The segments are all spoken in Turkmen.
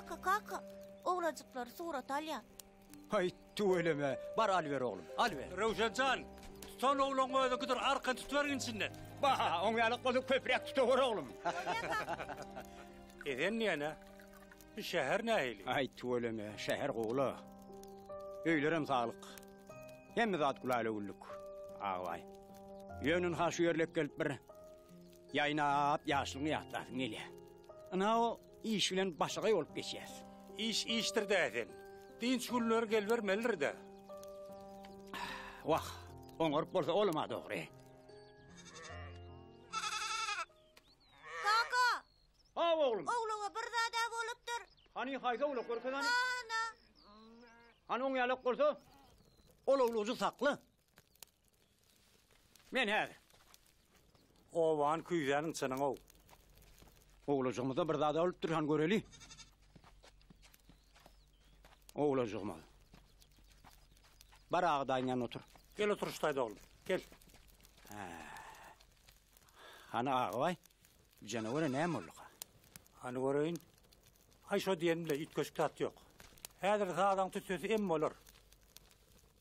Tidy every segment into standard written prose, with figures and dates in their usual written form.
Kaka, kaka, owlajyklary surata alýan. Haý, tüweleme, bar alyber oglum, alyber. Röwşen jan, tutan owlagyň özüňkidir, arkan tutubergin içinden. Ba, oň ýalak bolsa köpräk tutawer oglum. Bolýa kaka. Esen diýen-ä, bu şäher nähili? Aý, tüweleme, şäher gowy-la. Öýlerem saglyk. Hemme zat gülälä-güllük, Agabaý. Ýöne ynha şu ýerlek gelip bir ýaýnap ýaşlygyňy ýatlasyň gelýär. Ynha o iş bilen başagaý bolup geçýäs. Iş işdir-dä Esen. Dynç günleri gelibermelidir-dä. Wah, oňaryp bolsa olam-a dogry. Kaka! Haw oglum. Owlaga bir zad-a bolupdyr. Hany haýsy owlak görkez hany. Ana. Hany oň ýalak bolsa, ol owlajygy sakla. Men häzir. Obany küýzäniň çynyň-ow. Owlajygymyzda bir zad-a bolupdyr, hany göreli. Owlajygymyz. Bar aga daýyň ýanynda otur. Gel otur şu taýda oglum, gel. Hä. Hany Agabaý, bu janawere näme bolduka? Hany göreýin. Aý şo diýenim bile üýtgeşik zat ýok. Häzir sazaň tüssesi em bolar.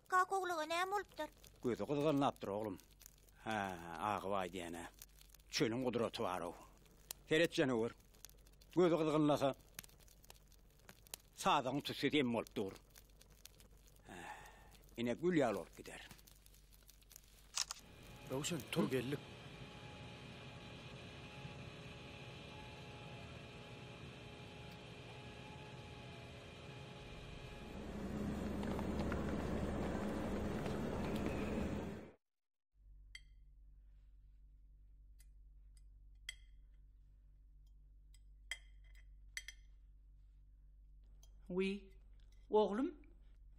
Kaka ogluga näme bolupdyr? Gözi gyzgynlapdyr oglum. Hä, Agabaý diýen-ä. Çölüň gudraty bar-ow. Seret janawer. Gözi gyzgynlasa, sazagyň tüssesi em bolup dur. Hä, ine gül ýaly bolup gider. Röwşen, tur geldik. Wiý, oglum,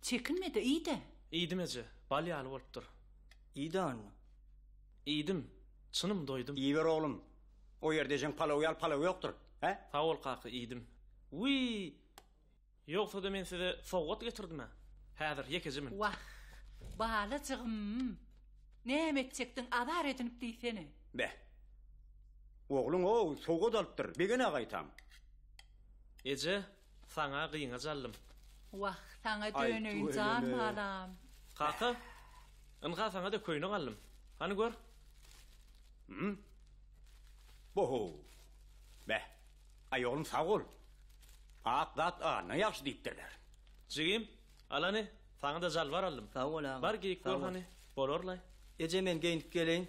çekinme-de iý-dä. Iýdim eje, bal ýaly bolupdyr. Iý-dä onda. Iýdim, çynym doýdum. Iýiber oglum. O ýerde ejeň palawy ýaly palaw ýokdur, hä? Sag bol kaka, iýdim. Wiý, ýogsa-da men size sowgat getirdim-ä. Häzir, ýekeje minut. Wah, balajygym, näme etjekdiň, azar edinip diýsene. Beh. Ogluň-ow, sowgat alypdyr, begen-ä gaýtam. Eje, saňa gyňaç aldym. Wah, saňa döneýin jan balam. Kaka, ynha saňa-da köýnek aldym. Hany gör. Hum. Bo-how. Beh. Aý oglum sag bol. Ak zat anna ýagşy diýipdirler. Jigim, al hany, saňa-da jalbar aldym. Sag bol agam. Bar geýip gör hany, bolar-laý. Eje men geýnip geleýin.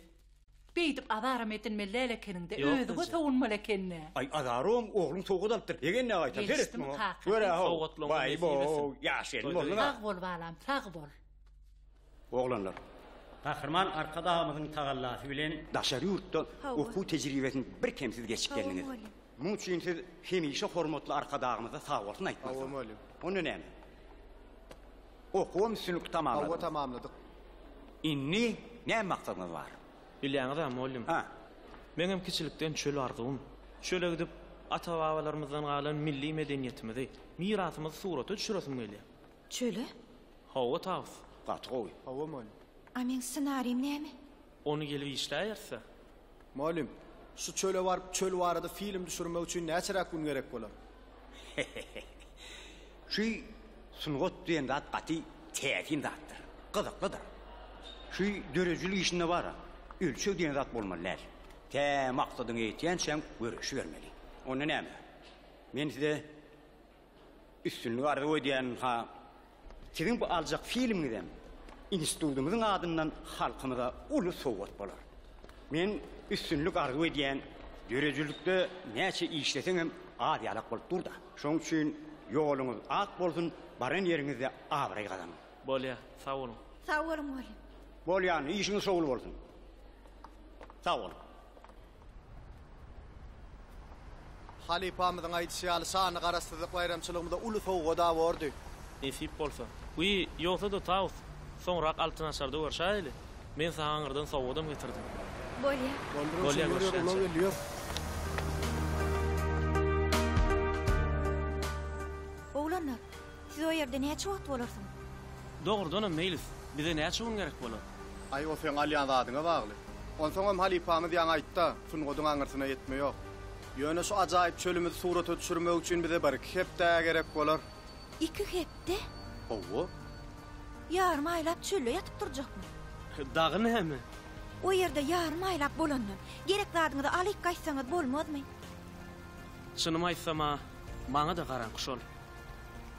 Beýdip azaram edinmeli däl ekeniňdä, Ýok, özüňe eje. sowunmaly ekeni. Aý azarom ogluň sowgat alypdyr. Begenä gaýtam seret Gelişdimi muňa. kaka? Gör-ä-how. Sowgatlaryňy Baý nesip bo, etsin. ýaş gelin Toýda bolduň-a. Sag bol balam, sag bol. Oglanlar, Gahryman Arkadagymyzyň tagallasy bilen daşary ýurtda Hawa. okuw tejribesini birkemsiz geçip Hawa, geldiňiz. mugallym. Muň üçin siz hemişe hormatly Arkadagymyza sagbolsun aýtmalysyňyz. Hawa, mugallym. Onda näme? Okuwam üstünlikli tamamladyňyz. Hawa, tamamladyk. Indi näme maksadyňyz bar? Bilýäňiz-ä, mugallym. Hä. Meňem kiçilikden çöl arzuwym. Çöle gidip, ata-babalarymyzdan galan milli medeniýetimizi, mirasymyzy surata düşüresim gelýär. Çöle? Hawa, Tawus. Gaty gowy. Hawa, mugallym. A meň ssenarim näme? Ony gelip işläýeris-dä. Mugallym, şu çöle baryp çöl barada film düşürmek üçin näçeräk gün gerek bolar? Şu sungat diýen zat gaty täsin zatdyr, gyzyklydyr. Şu döredijilik işinde bar-a, ölçeg diýen zat bolmaly däl. Tä maksadyňa ýetýänçäň göreşibermeli. Onda näme? Men size Üstünlik arzuw edýän ha. Siziň bu aljak filmiňizem institudymyzyň adyndan halkymyza uly sowgat bolar. Men üstünlik arzuw edýän, döredijilikde näçe işleseňem az ýalak bolup dur-da. Şoň üçin ýoluňyz ak bolsun, baran ýeriňizde abraý gazanyň. Bolýa, sag boluň. Sag boluň mugallym. Bolýan, işiňiz şowly bolsun. Sag boluň. Halypamyzyň aýdyşy ýaly şanly Garaşsyzlyk baýramçylygymyza uly sowgad-a bordy. Nesip bolsa. Wiý, ýogsa-da Tawus, soňrak altyn açarda görşäýeli. Men saňa aňyrdan sowgadam getirdim. Bolýa. Boldy Bolýa, Röwşen, ýör ýör, ulag görüşýänçä. geldi, ýör. Oglanlar, siz o ýerde näçe wagt bolarsyňyz? Dogrudanam, Meýlis, bize näçe gün gerek bolar? Aý, o seň alýan zadyňa bagly. Onsoňam halypamyz ýaňy aýtda, sungadyň aňyrsyna ýetme ýok. Ýöne şu ajaýyp çölümizi surata düşürmek üçin bize bir-iki hepde gerek bolar. Iki hepde? Hawa. Ýarym aýlap çölde ýatyp durjakmy? Dagy näme? O ýerde ýarym aýlap bolandan, gerek zadyňyzy alyp gaýtsaňyz bolmazmy? Çynymy aýtsam-a, maňa-da garaňky şol.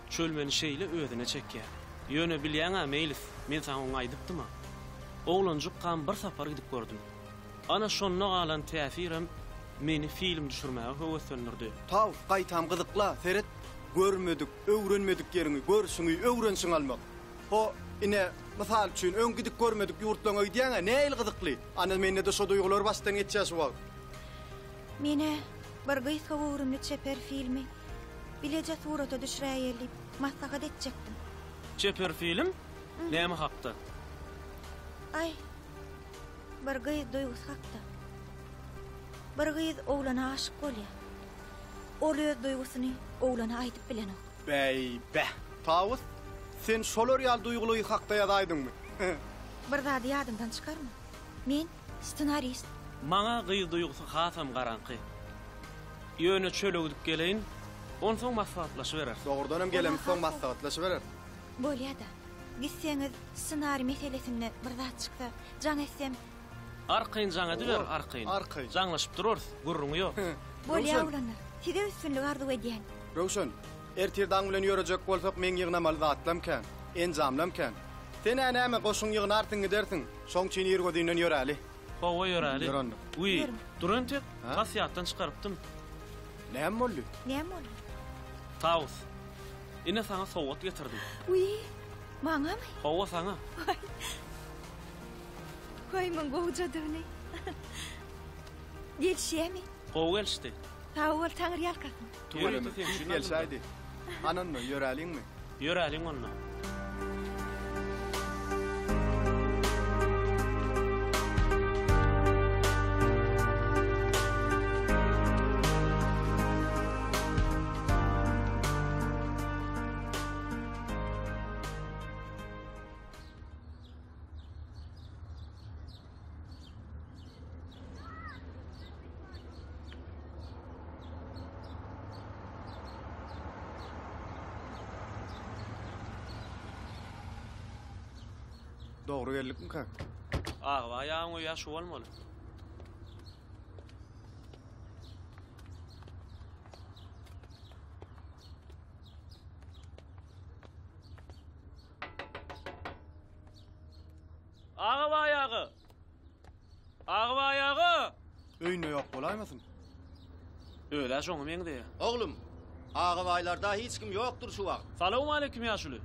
Çöl meni şeýle özüne çekýär. Ýöne bilýäň-ä, Meýlis, men saňa oňa aýdypdym-a. Oglanjykkam bir sapar gidip gördüm. Ana şonda galan täsirem meni film düşürmäge höweslendirdi. Tawus, gaýtam gyzykla, seret, görmedik, öwrenmedik ýeriňi görşüňi, öwrenşiňi almak. Ho, ine, mysal üçin, öň gidip görmedik ýurtlaryňa gidýäň-ä, nähili gyzykly. Ana, mende-de şo duýgular başdan geçýär şu wagt. Men-ä bir gysga göwrümli çeper filmi bileje surata düşüräýeli diýip maslahat etjekdim. Çeper film? Näme hakda? Aý, bir gyz duýgusy hakda. Bir gyz oglana aşyk bolýar. Ol öz duýgusyny oglana aýdyp bilenok. Bäý, bäh! Tawus, sen şolar ýaly duýguly gyz hakda ýazaýdyňmy? Bir zady ýadyňdan çykarma. Men ssenarist. Maňa gyz duýgusy hasam garaňky. Ýöne çöle gidip geleýin, onsoň maslahatlaşybereris. Dogrudanam gelemizsoň maslahatlaşybereris. Bolýa-da. Gitseňiz, ssenariý meselesinde bir zat çyksa, jaň etsem. Arkaýyn jaň ediber, arkaýyn. Arkaýyn. Jaňlaşyp durarys, gürrüňi ýok. Bolýa oglanlar, size üstünlik arzuw edýän. Röwşen, ertir daň bilen ýörejek bolsak meň ýygnamaly zatlam kän, enjamlam kän. Sen-ä näme, goşuňy ýygnarsyň gidersiň. Şoň üçin irgözinden ýöräli. Hawa ýöräli. Ýör onda. Wiý, dur entek, tas ýatdan çykarypdym. Näme boldy? Näme boldy? Tawus, ine saňa sowgat getirdim. Wiý, maňamy? Hawa saňa. Waý. Waý, muň gowjadygyny. Gelişýämi? Gowy gelişdi. Sag bol, Taňryýalkasyn. Tüweleme, sen üçin aldym. Gelşäýdi. Hany onda, ýöräliňmi? Ýöräliň onda. Dogry geldikmikä? Agba ýagyň öýä şu bolmaly. Agabaý aga! Agabaý aga! Öýünde ýok bolaýmasyn? Öz-ä şoňa meňzeýär. Oglum, Agabaýlarda hiç kim ýokdur şu wagt. Salowmaleýkim ýaşuly.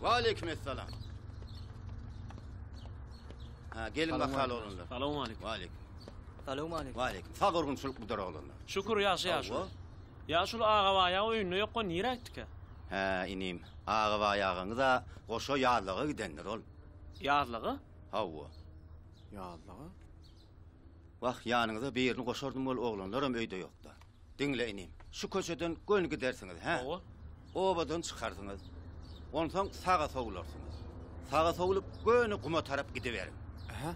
Waleýkim essalam. Ha, geliň bakaly oglanlar. Salowmaleýkim. Waleýkim. Salowmaleýkim. Waleýkim. Sag gurgunçylyk budur oglanlar. Şükür ýagşy ýaşuly. Ýaşuly Agabaý aga öýünde ýokka nirä gitdikä? Hä, inim, Agabaý agaňyz-a goşa ýazlaga gidendir ol. Ýazlaga? Hawa. Ýazlaga? Wah, ýanyňyza birini goşardym weli oglanlaram öýde ýokda. Diňle inim, şu köçeden göni gidersiňiz, hä? Hawa. Obadan çykarsyňyz. Onsoň saga sowularsyňyz. Saga sowlup, göni guma tarap gidiberiň.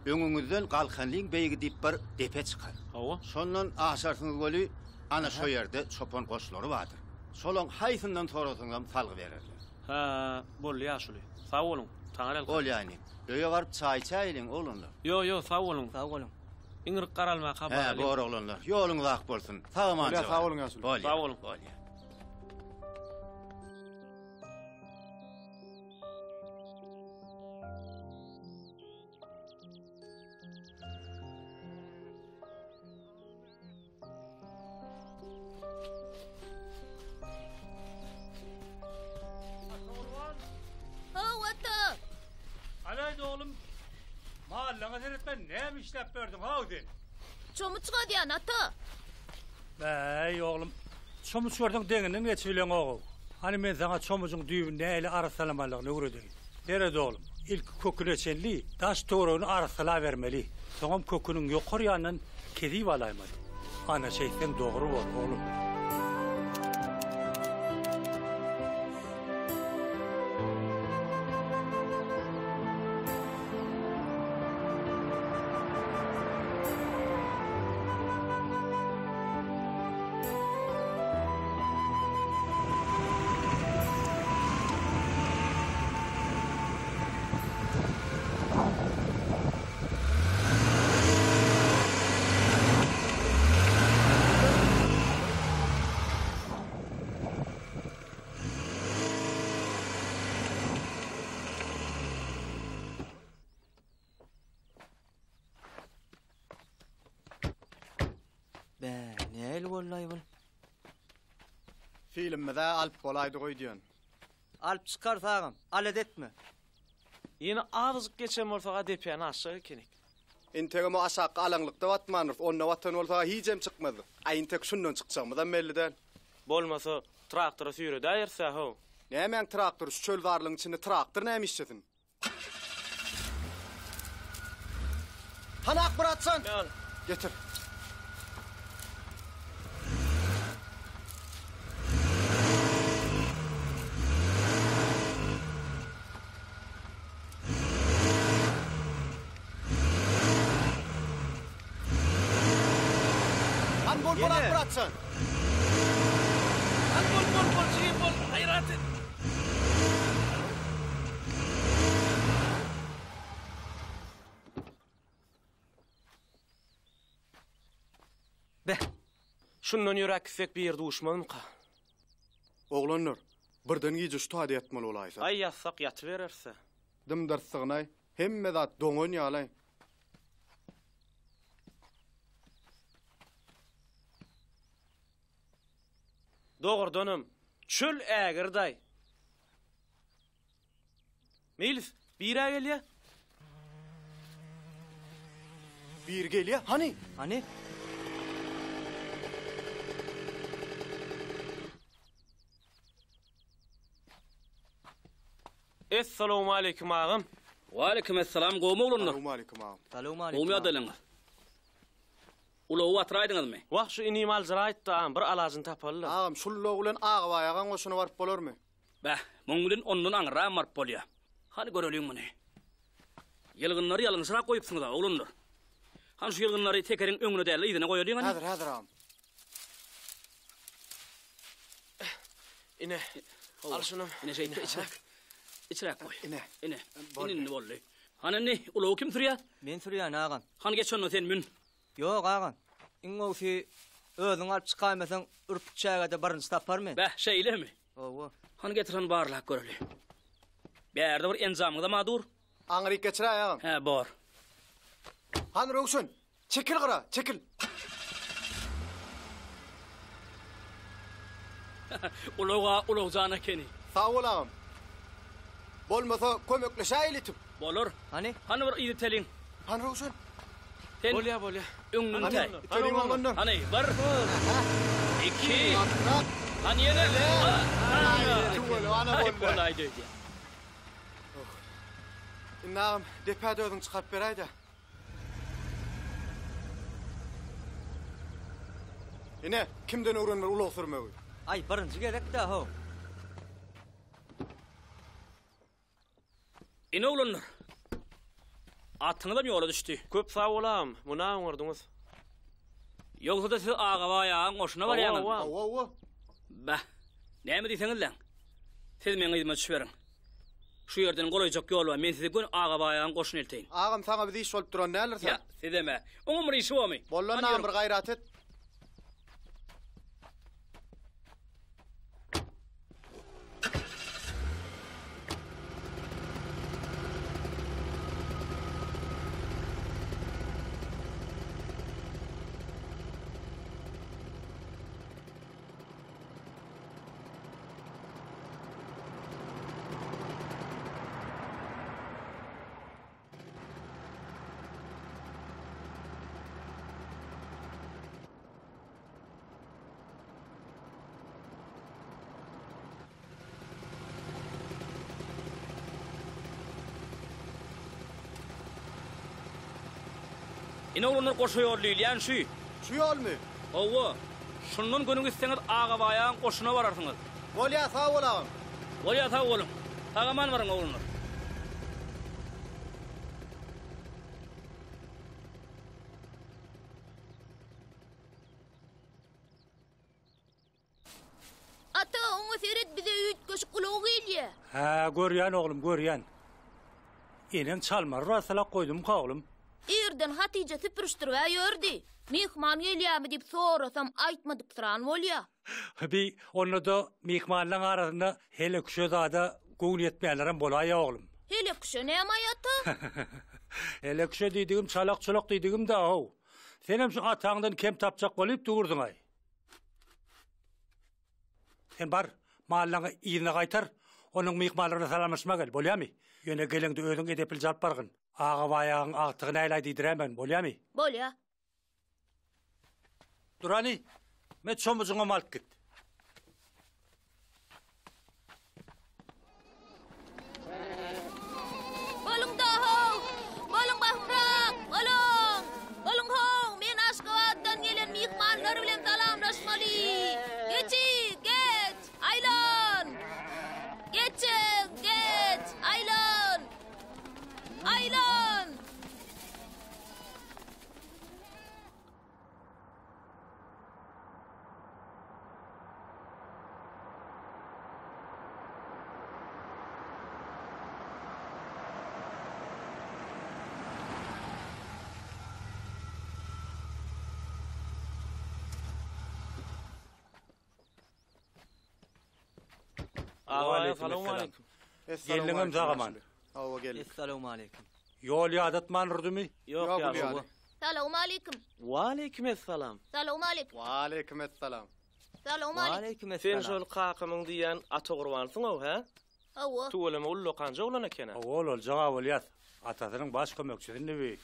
Öňüňizden Galkanlyň beýigi diýip bir depe çykar. Hawa. Şondan aşarsyňyz weli, ana şo ýerde çopan goşlary bardyr. Şolaň haýsyndan sorasaňam salgy bererler. Hä, boldy ýaşuly. Sag boluň. Taňryýalkasyn. Bolýa inim. Öýe baryp çaý içäýeliň, oglanlar. Ýo, ýo, sag boluň. Sag boluň. Iňrik garalmaka Hä, baralyň. bor oglanlar. Ýoluňyz ak bolsun. Sag-aman Bolýa, sag boluň ýaşuly. Bolýa. Sag boluň. Bolýa. Hawa, ata. Alaýdy oglum, mallaňa seretmän näme işläp berdiň how sen? Çomuç gazýan, ata. Bäý, oglum, çomuç görseň deňinden geçibileňog-ow. Hany men saňa çomujyň düýbüni nähili arassalamalygyny öwredeýin. Seret oglum, ilki köküne çenli daş-töweregini arassalabermeli. Soňam köküniň ýokary ýanyndan Kesip alaýmaly. Ana şeýtseň dogry bor, oglum. Bä, nähili boldy-aý bul? Filmimiz-ä alyp bolaýdy goýdýan. Alyp çykarys agam, alada etme. Ýene azajyk geçen bolsak-a depäni aşjak ekenik. Entegem o aşakky alaňlykda batmandyrys, onda batan bolsak-a hijem çykmazdyk. Aý, entek şundan çykjagymyzam belli däl. Bolmasa, traktora süýredäýeris-ä, how. Nämäň traktory, şu çölzarlygyň içinde traktor näme işlesin? Hany Akmyrat jan? Gel. Getir. Hany bol bol Akmyrat jan. Hany bol bol bol jigim bol gaýrat et. Beh. Şundan ýöräp gitsek bir ýerde duşmazmyka? Oglanlar, birden gije şu taýda ýatmaly bolaýsa. Aý ýatsak ýatybereris-ä. Dym-dyrslygynaý, hemme zat doňan ýaly. Dogrudanam, çöl ägird-aý. Meýlis, bir-ä gelýä. Biri gelýä, hany? Hany? Essalawmaleýkim agam. Waleýkim essalam, gowmy oglanlar? Salowmaleýkim agam. Salowmaleýkim. Gowmy ýagdaýlaryňyz? Ulagy batyraýdyňyzmy? Wah, şu inim aljyraýypdy agam, bir alajyny tapaly-la. Agam, şul ulag bilen Agabaý agaň goşuna baryp bolarmy? Beh, muň bilen ondan aňyrragam baryp bolýa. Hany göreliň muny. Ýylgynlary ýalňyşrak goýupsyňyz-a, oglanlar. Hany şu ýylgynlary tekeriň öňüne däl-de yzyna goýalyň hany. Häzir, häzir agam. Ine, al şunam. Ine şeýtde içräk. Içräk goý. Ine. Ine. Ine indi boldy. Hany indi ulagy kim sürýär? Men sürýän agam. Hany geç onda sen mün. Ýok agam. Iň gowusy özüň alyp çykaýmasaň ürpük çägede birinji tapar men. Beh, şeýlemi? Hawa. Hany getir hany barlap göreli. Bärde bir enjamyňyzam-a dur. Aňryk geçiräý agam. Hä, bor. Hany Röwşen, çekil gyra, çekil. Ulag-a ulagjan ekeni. Sag bol agam. Bolmasa kömekleşäýeli itip. Bolar. Hany? Hany bir yzy iteliň. Hany Röwşen? Sen Bolýa, bolýa. Öňden Hany, itä. iteliň oglanlar. Hany, bir, iki, hany ýene. Tüweleme, ana Aý, boldy. bolaýdy öýdýän. Indi agam, depä-de özüň çykaryp beräý-dä. Ine, kimden öwrenmeli ulag sürmegi? Aý, birinji gezek-dä, how. Ine oglanlar. Atyňyzam ýola düşdi. Köp sag bol agam, muny oňardyňyz. Ýogsa-da siz Agabaý agaň goşuna barýaňyzmy? Hawa, hawa. Hawa. Bah, näme diýseňizläň. Siz meň yzyma düşüberiň. Şu ýerden golaýjak ýol bar, men sizi göni Agabaý agaň goşuna elteýin. Agam, saňa biz iş bolup duran däldiris-ä. Ýa, sizem-ä. Oňam bir işi bormy? Bollan Hany agam, ýörüň. bir gaýrat et. Ine oglanlar goşa ýol diýilýän şü. Şu ýolmy? Hawa. Şundan göni gitseňiz Agabaýaň goşuna bararsyňyz. Bolýa sag bol agam. Bolýa sag boluň. Sag-aman baryň oglanlar. Ata, oňa seret, bize üýtgeşik ulag gelýä. Hä, görýän oglum, görýän. Eneň çalmary rassalak goýdumyka oglum? Irden Hatyja süpürişdirib-ä ýördi. Myhman gelýämi diýip sorasam, aýtmadyksyran bolýa. Bi, onda-da myhmanlaň arasynda hele-küşe zada göwni ýetmeýänlerem bolaýýa oglum. Hele-küşe näme-aý, ata? Hele-küşe diýdigim çalak-çulak diýdigim-dä-how. Senem şu ataňdan kem tapjak bolyp durduň-aý. Sen bar, mallaňy yzyna gaýtar, onuň myhmanlar bilen salamlaşma gel, bolýamy? Ýöne geleňde özüň edeplije alyp bargyn. Agabaý agaň agtygy nälaý diýdiräýmegin, bolýamy? Bolýa. Dur hany, me çomujyňam alyp git. Boluň da-how! Boluň bahymrak! Boluň! Boluň how! Men Aşgabatdan gelen myhmanlar bilen salamlaşmaly! Geçi! Geç! Aýlan! Geçiň! Geç! Aýlan! Aýlan! Waleýkim Geldiňem sag-aman. Hawa geldik. Essalawmaleýkim. Ýol ýadatman urdumy? Ýok ýaşuly. Salowmaleýkim. Waleýkim essalam. Salowmaleýkim. Waleýkim essalam. Salowmaleýkim. Sen şol kakamyň diýýän Ata Gurbansyň-ow, hä? Hawa. Tüweleme ullakanja oglan eken-ä. Hawa, ol oljag-a bolýas. Atasynyň baş kömekçisi indi bi.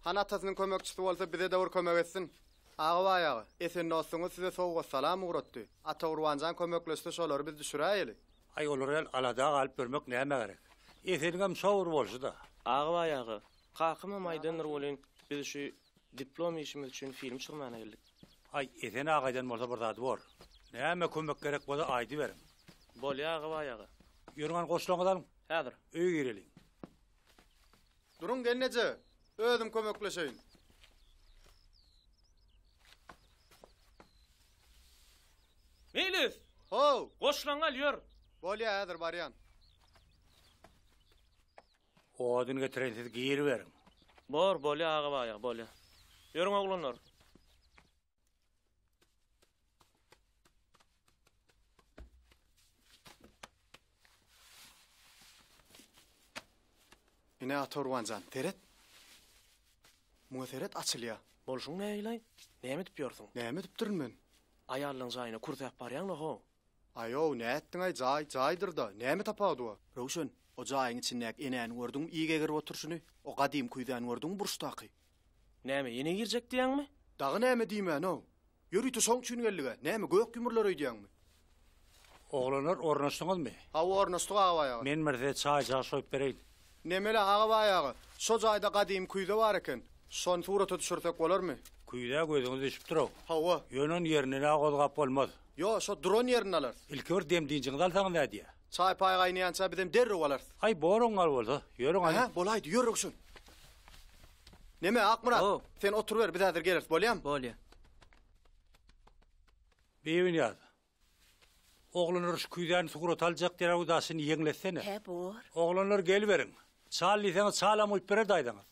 Hany atasynyň kömekçisi bolsa bize-de bir kömek etsin. Agabaý aga, Esen dostuňyz size sowgat-salam ugratdy. Ata Gurbanjan kömekleşse şolary biz düşüräýeli. Aý olar ýaly alada galyp ýörmek nämä gerek. Eseniňem şo bir bolşy-da. Agabaý aga, kakamam aýdandyr welin, biz şu diplom işimiz üçin film düşürmäne geldik. Aý, Esen aga aýdan bolsa bir zady bor. Näme kömek gerek bolsa aýdyberiň. Bolýa Agabaý aga. Ýörüň hany goşlaryňyzy alyň. Häzir. Öýe gireliň. Duruň gelneje, özüm kömekleşeýin. Meýlis! How! Goşlaňy al, ýör! Bolýa, häzir barýan. Odun getireýin, siz giriberiň. Bor, bolýa Agabaý aga, bolýa. Ýörüň oglanlar. Ine Atagurban jan, seret. Muňa seret açylýa. Bolşuň nähili-aý? Näme edip ýörsüň? Näme edipdirin men? Aýallaň jaýyna kürsäp barýaň-la how. Aý-ow, nätdiň-aý, jaý, jaýdyr-da, näme tapawudy bar? Röwşen, o jaýyň içindäki enäni gördüňmi, iýgi egerip oturyşyny? O gadymy küýzäni gördüňmi burçdaky? Näme, ýene girjek diýýäňmi? Dagy näme diýmän-ow. Ýörite şoň üçin geldik-ä. Näme, gök ýumurlar öýdýäňmi? Oglanlar, ornaşdyňyzmy? Hawa, ornaşdyk, Agabaý aga. Men bir size çaý-çaş goýup bereýin. Nemele, Agabaý aga, şo jaýda gadymy küýze bar eken. Şony surata düşürsek bolarmy? Küýzä gözüňiz düşüpdir-ow. Hawa. Ýöne ony ýerinden-ä gozgap bolmaz. Ýo, şo duran ýerinde alarys. Ilki bir dem-dynjyňyzy alsaňyz nädýä? Çaý-paý gaýnaýança bizem derrew alarys. Aý, bor oňňal bolsa. Ýörüň hany. Hä, bolaýdy, ýör Röwşen. Neme, Akmyrat, How. sen oturyber, biz häzir geleris, bolýamy? Bolýa. Bibinýaz, oglanlar şu küýzäni surata aljak diýýär, daşyny ýeňletsene. Hä, bor. Oglanlar geliberiň. Çal diýseňiz, çalam guýup berer daýzaňyz.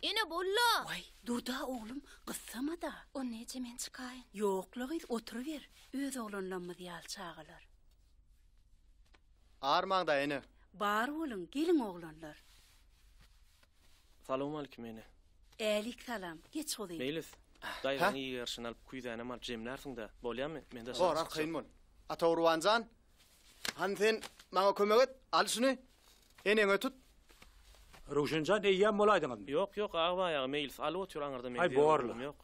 Ene bolla. Waý, dur-da oglum, gyssama-da. Onda eje men çykaýyn. Ýok-la gyz, oturyber. Öz oglanlamyz ýaly çagalar. Armaň-da, ene. Bar boluň, geliň oglanlar. Salowmalikim ene. Älik salam, geç guzym. Meýlis, daýzaň iýerşini alyp, küýzänem alyp jemlärsiň-dä, bolýamy? Men daşary Bor, çykjak. arkaýyn bol. Atagurban jan, hany sen maňa kömek et, al şuny, eneňe tut. Röwşen jan, eýýäm bolaýdyňyzmy? Ýok, ýok, Agabaý aga, Meýlis alyp otyr aňyrda, meň Aý, borla. zerurlygym ýok.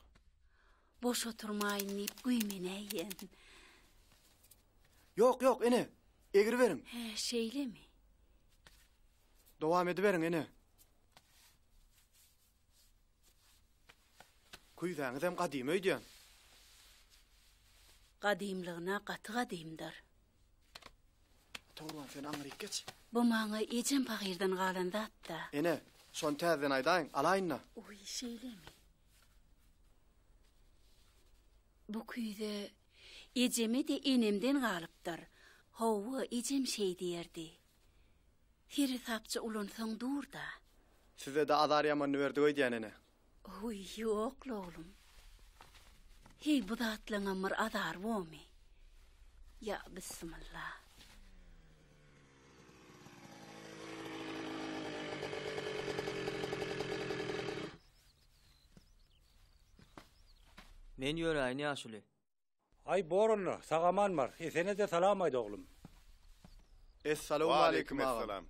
Boş oturmaýyn diýip güýmenäýen. Ýok, ýok, ene, egriberiň. Hä, şeýlemi? Dowam ediberiň, ene. Küýzäňizem gadymy öýdýän. Gadymlygyna gaty gadymdyr. Togrulan, sen aňryk geç. Bu maňa ejem pahyrdan galan zat-da. Ene, şony täzeden aýdaýyň, alaýyn-da. Oý, şeýlemi? Bu küýze ejeme-de enemden galypdyr. Hawa, ejem şeý diýerdi. Seresapja ulansaň dur-da. Size-de azar ýamanyny berdik öýdýän, ene. Oý, ýok-la, oglum. Heý, bu zatlaňam bir azary bormy? Ýa, bissimilla. Men ýöräýin ýaşuly. Aý bor onda, sag-aman bar. Esene-de salam aýt oglum. Essalawmaleýkim agam.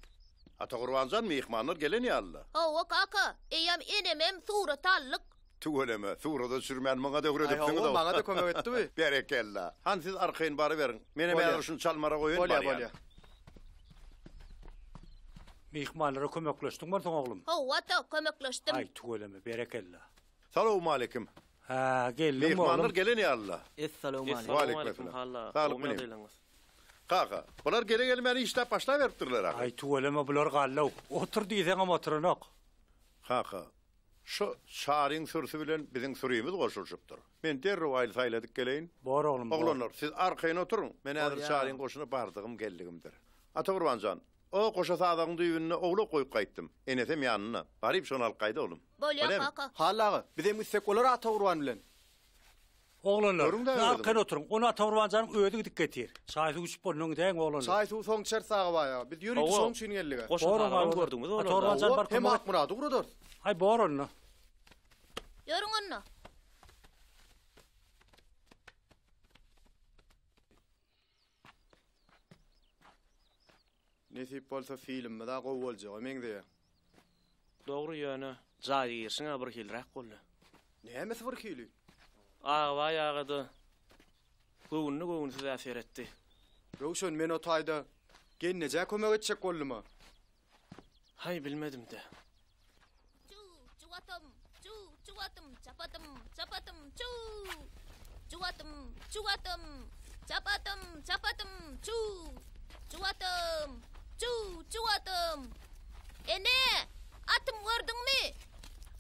Atagurbanjan myhmanlar gelen ýaly-la. Hawa kaka, eýýäm enemem surata aldyk. Tüweleme, surata düşürmän maňa-da öwredipsiňiz-ow. Aý hawa, maňa-da kömek etdi bi. Berekella. Hany siz arkaýyn baryberiň. Menem häzir şuny çalmara goýaýyn Bolýa, barýan. bolýa. Myhmanlara kömekleşdiň bolsaň oglum. Hawa ata, kömekleşdim. Aý tüweleme, berekella. Salowmaleýkim. Hä, geldiňmi oglum? Myhmanlar gelen ýaly-la. Essalawmaleýkim. Waleýkim Halla, Saglyk gowy bilen. ýagdaýlaryňyz. Kaka, bular gele-gelmäne işläp başlaberipdirler ahyry. Aý, tüweleme bular gallaw. Otur diýseňem oturanok. Kaka, şu Çaryň sürüsi bilen biziň sürimiz goşulyşypdyr. Men derrew aýly-saýly edip geleýin. Bor oglum, bor. Oglanlar, siz arkaýyn oturyň. Men häzir Bolýar. Çaryň goşuna bardygym geldigimdir. Atagurban jan, o goşa sazagyň düýbünde owlak goýup gaýtdym. Enesem ýanynda. Baryp şony alyp gaýda oglum. Bolýar Bolýarmy? kaka. Hally aga, bizem gitsek bolar Atagurban bilen. Oglanlar, Görüň-dä siz özüňiz. arkaýyn oturyň. Ony Atagurban janyň özi gidip getir. Çaý-suw içip bolnun gidäýiň oglanlar. Çaý-suw soň içeris Agabaý aga. Biz ýörite Hawa. şoň üçin geldik-ä. Goşa Bor sazagam oňa. gördüňiz olarda. Atagurban jan Hawa, bar hem kömek et. Akmyrady ugradarys. Aý bor onda. Ýörüň onda. Nesip bolsa filmimiz-ä gowy boljaga meňzeýär. Dogry ýöne jaýa girişiň-ä birhiliräk boldy. Nämesi birhili? Agabaý aga-da göwünli-göwünsiz-ä seretdi. Röwşen men o taýda gelnejä kömek etjek boldum-a. Haý bilmedim-dä. Çuw, çuw atym, çuw, çuw atym, çapatym, çapatym, çuw. Çuw atym, çuw atym, çapatym, çapatym, çuw. Çuw atym, çuw, çuw atym. Ene, atym gördüňmi?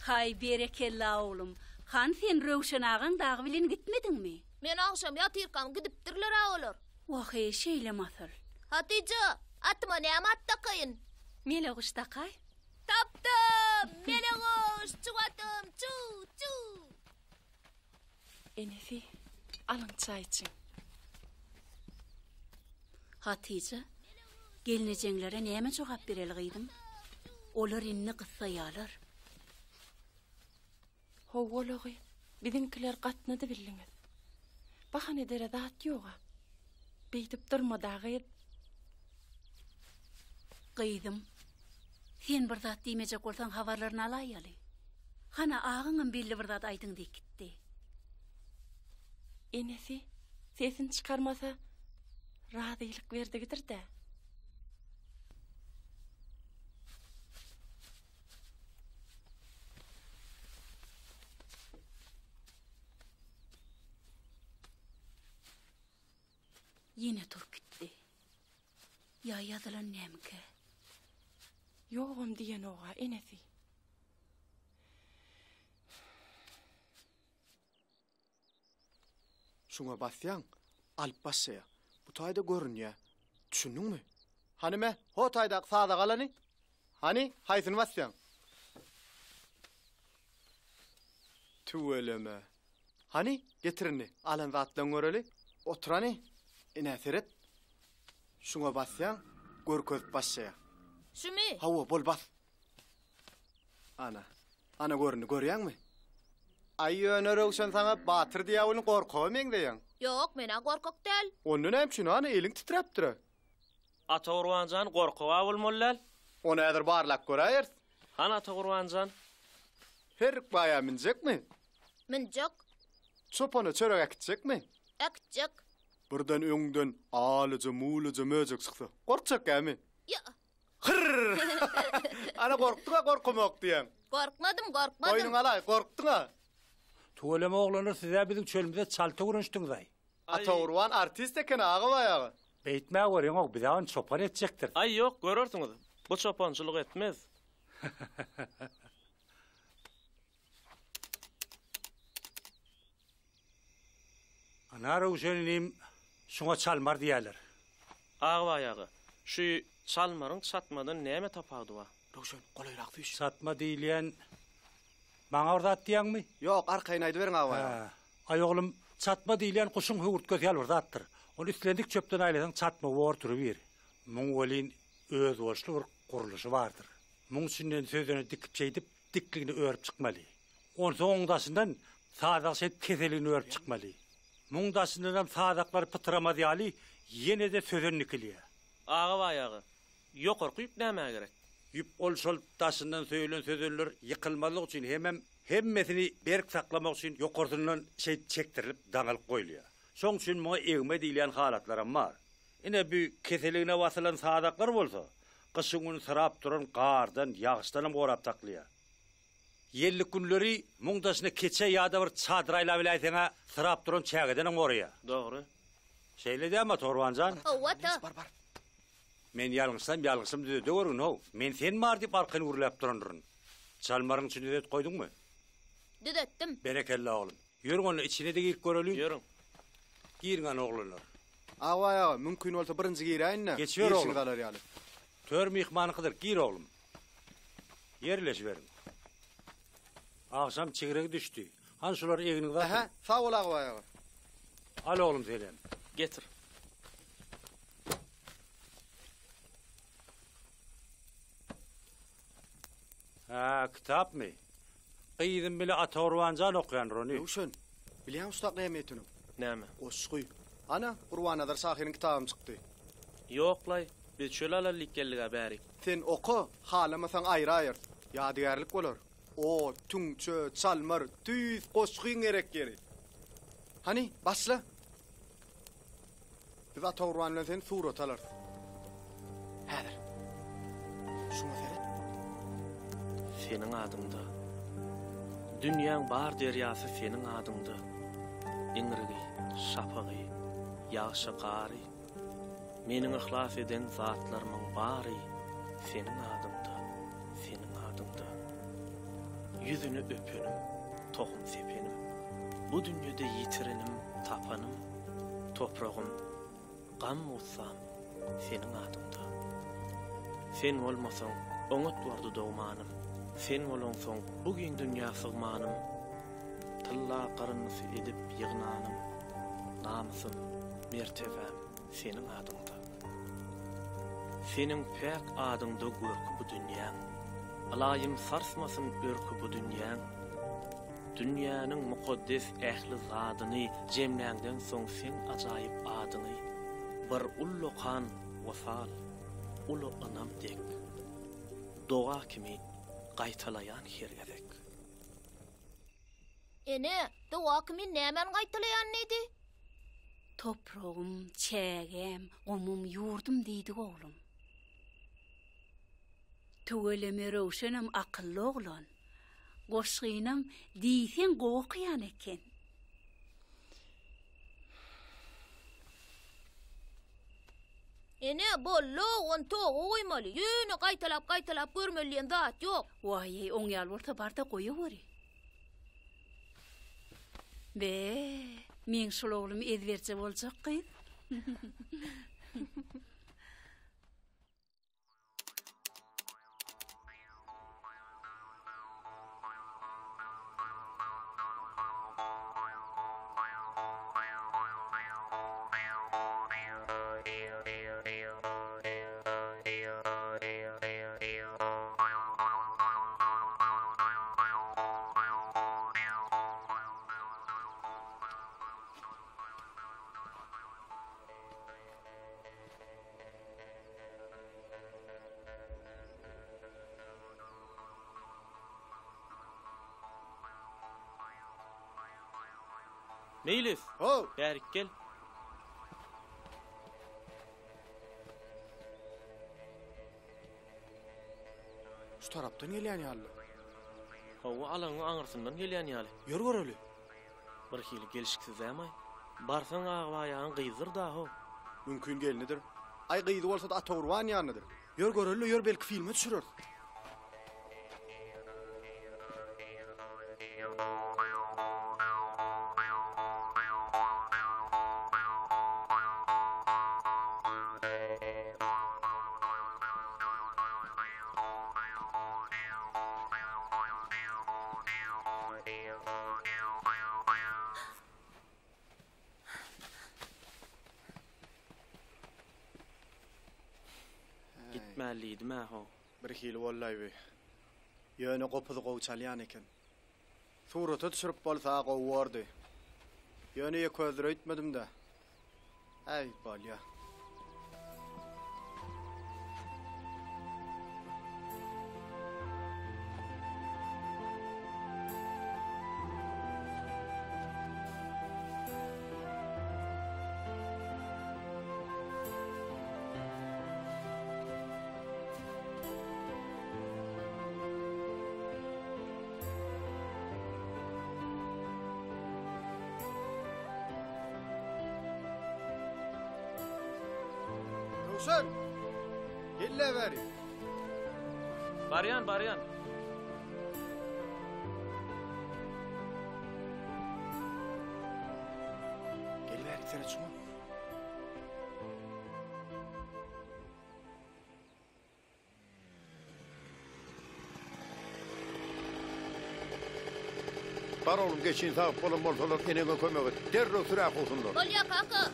Haý, berekella, oglum. Han sen Röwşen agaň dagy bilen gitmediňmi? Men agşam ýatyrkam gidipdirler-ä olar. Wah-eý, şeýle masyl. Hatyja, atyma näme at dakaýyn? Meleguş dakaý. Tapdym! Meleguş! Çuw atym, çuw, çuw! Enesi, alyň çaý içiň. Hatyja, gelnejeňlere näme jogap bereli gyzym? Olar indi gyssaýalar. Howwalagy, biziňkiler gatnady bildiňiz. Bahan edere zat ýog-a. Beýdip durma-da gyz. Gyzym, sen bir zat diýmejek bolsaň habarlaryny alaýaly. Hana, agaňam belli bir zat aýdyň diýip gitdi. Enesi sesini çykarmasa, razylyk berdigidir-dä. Ýene turup gitdi. Ýa ýazylan nämikä? Ýogam diýenog-a enesi. Şuňa basýaň, alyp başlaýa. Bu taýda görünýä. Düşündiňmi? Hany me, ho taýdaky saza galany. Hany, haýsyny basýaň? Tüweleme. Hany, getir indi, alan zatlaryňy göreli. Otur hany. Ine, seret. Şuňa basýaň, görkezip başlaýa. Şumy? Hawa, bol bas. Ana. Ana göründi, görýäňmi? Aý ýöne Röwşen saňa batyr diýýä welin gorkaga meňzeýäň. Ýok, men-ä gorkak däl. Onda näme üçin ana eliň titräpdir-ä? Atagurban jan gorkag-a bolmaly däl. Ony häzir barlap göräýeris. Hany Atagurban jan? Herrik baýa münjekmi? Münjek. Çopana çörek äkitjekmi? Äkitjek. Birden öňüňden alyja-mulyja möjek çyksa, gorkjak gämi? Ýa. Hyrr! Ana gorkduň-a gorkamok diýýäň. Gorkmadym, gorkmadym. Boýnuňa alaý, gorkduň-a. Tüweleme oglanlar siz-ä biziň çölümize çalt öwrenişdiňiz-aý. Atagurban artist eken Agabaý aga. Beýtmä görýäňok, biz-ä ony çopan etjekdiris. Aý ýok, görersiňiz. Bu çopançylyk etmez. Ana Röwşen inim, şuňa çalmar diýýärler. Agabaý aga, şu çalmaryň çatmadan näme tapawudy bar? Röwşen, golaýrak süýş. Çatma diýilýän maňa bir zat diýýäňmi? Ýok, arkaýyn aýdyberiň Agabaý aga. Hä. Aý oglum, çatma diýilýän guşuň höwürtgesi ýaly bir zatdyr. Ony islendik çöpden aýlasaň çatma bor durubir. Muň welin özboluşly bir gurluşy bardyr. Muň içinden sözeni dikip şeýdip, dikligine örüp çykmaly. Onsoň oň daşyndan. Sazak şeýdip keseligine örüp çykmaly. Muň daşyndanam sazaklar pytramaz ýaly ýene-de sözen dikilýär. Agabaý aga, ýokarky ýüp nämä gerek? Ýüp ol şol daşyndan söýülen sözenler ýykylmazlyk üçin hemem hemmesini berk saklamak üçin ýokarsyndan şeýdip çekdirilip daňylyp goýulýar. Şoň üçin muňa egme diýilýän halatlaram bar. Ine bü keseligine basylan sazaklar bolsa, gyşyň güni syrap duran gardan, ýagyşdanam gorap saklaýar. Ýellik günleri muň daşyna keçe ýa-da bir çadyr aýlabiläýseň-ä syrap duran çägedenem goraýar. Dogry. Şeýle dälmi, Atorban jan? Hawa, ata. Men ýalňyşsam, ýalňyşymy düzedeweriň, how. Men sen bar diýip arkaýyn gürläp durandyryn. Çalmaryň içini düzedip goýduňmy? Düzetdim. Berekella, oglum. Ýörüň onda, içine-de girip göreliň. Ýörüň. Giriň hany, oglanlar. Agbaý aga, mümkin bolsa birinji giräýin-dä. Geçiber, oglum. Girişiňizi alar ýaly. Tör myhmanyňkydyr, gir, oglum. Ýerleşiberiň. Agşam çigregi düşdi. Hany şulary egniňize atyň. Ähä, sag bol Agbaý aga. Al oglum senem. Getir. Hä, kitapmy? Gyzym bile Atagurban jan okýandyr ony. Röwşen, bilýäňmi şu tak näme eteniň? Näme? Goşgy. Ana, Gurbannazar şahyryň kitabam çykdy. Ýok-laý, biz çöl alaly diýip geldik-ä bärik. Sen oka, halamasaň aýraýarys. Ýadygärlik bolar. Ot, tüňçe, çalmar, tüýs goşgyň gerek ýeri. Hany, başla. Biz Atagurban bilen seni surata alarys. Häzir. Şuňa seret. Seniň adyňda. Dünýäň bar derýasy seniň adyňda. Iňrigi, şapagy, ýagşy, gary. Meniň yhlas eden zatlarymyň bary seniň adyňda, seniň adyňda. Ýüzüni öpenim, tohum sepenim, bu dünýede ýitirenim, tapanym, topragym, gam-gussam seniň adyňda. Sen bolmasaň, oňat bordy dogmanym, sen bolaňsoň bu giň dünýä sygmanym, Tylla gyryndysy edip ýygnanym, Namysym, mertebäm seniň adyňda. Seniň päk adyňda görki bu dünýäň, Ylaýym sarsmasyn örki bu dünýäň. Dünýäniň mukaddes ähli zadyny Jemläňden soň seň ajaýyp adyňy Bir ullakan wysal, uly ynam dek, Doga kimi gaýtalaýan her gezek. Ene, doga kimin nämäni gaýtalaýan diýdi? Topragym, çägäm, gumum, ýurdum diýdik oglum. Tüweleme Röwşenem akylly oglan. Goşgynam diýseň gowy okaýan eken. Ene, boldy-ow, ony toga goýmaly. Ýöne gaýtalap-gaýtalap görmeli diýen zat ýok. Waý-eý, oň ýaly bolsa bar-da goýaweri. Be, meň şol oglum ezberje boljak gyz. Meýlis! How! Bärik gel. Şu tarapdan gelýän ýaly. Hawa, alaňyň aňyrsyndan gelýän ýaly. Ýör göreli. Birhili gelşiksiz dämaý. Barsaň Agbaýagyň gyzydyr-da how. Mümkin gelnidir. Aý gyzy bolsa-da Atagurban ýanydyr. Ýör göreli, ýör belki filme düşüreris. Gitmäli diýdim-ä how. Birhili bollaý bi. Ýöne gopuzy gowy çalýan eken. Surata düşürip bolsa gowy bordy. Ýöne ýekeözdür öýtmedim-dä. Äý, bolýa. Röwşen! Gel-le bäri. Barýan, barýan. Gel bäri, seret şuňa. Bar oglum geçini sagyp bolan bolsalar eneňe kömek et. Derrew sürä kowsunlar. Bolýa kaka.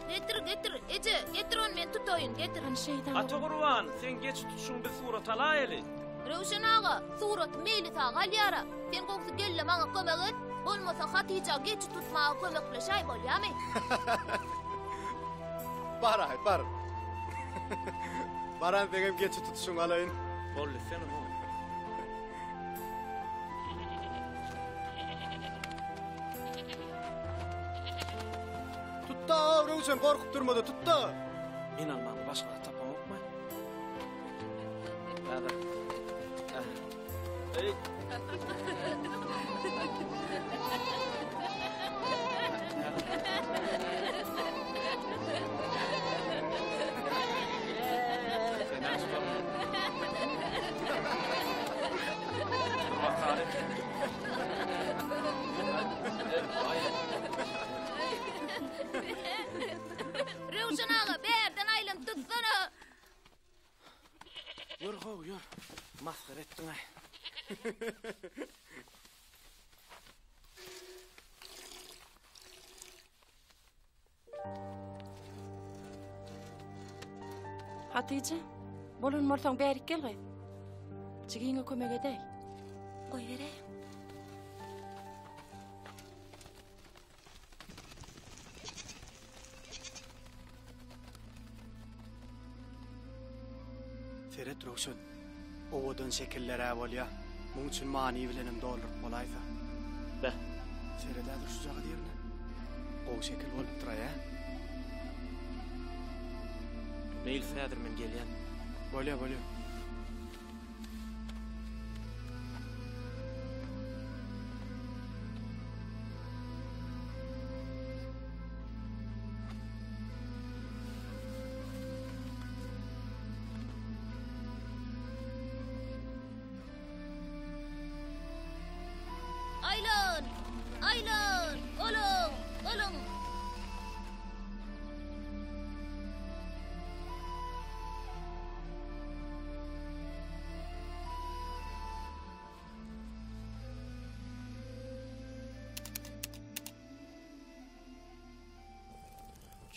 Getir, getir, eje, getir ony men tutaýyn, getir. Hany şeýtan. Ata Gurban, sen geç tutuşyň biz surat alaýaly. Röwşen aga, suraty Meýlis aga alýara. Sen gowsy gel-de maňa kömek et. Bolmasa Hatyja geçi tutmaga kömekleşäý bolýamy? Baraý, bar. Baran seňem geçi tutuşyňy alaýyn. Boldy, senem ol. Tutda, Röwşen, gorkup durma-da, tutda! Men almaga başga zat tapamokmy? Häzir. Eý. Röwşen aga, bärden aýlanyp tutsana. Ýör how, ýör. Masgara etdiň-aý. Hatyja, bolan bolsaň bärik gel gyz. Jigiňe kömek edäý. Goýberäýiň. Seret Röwşen, owadan şekiller-ä bolýa. Muň üçin many bilenem dolduryp bolaýsa. Beh. Seret-ä dur şujagaz ýerine. Gowy şekil bolupdyr-aý, ä? Meýlis häzir men gelýän. Bolýa, bolýa. Aýlan! Aýlan! Boluň! Boluň!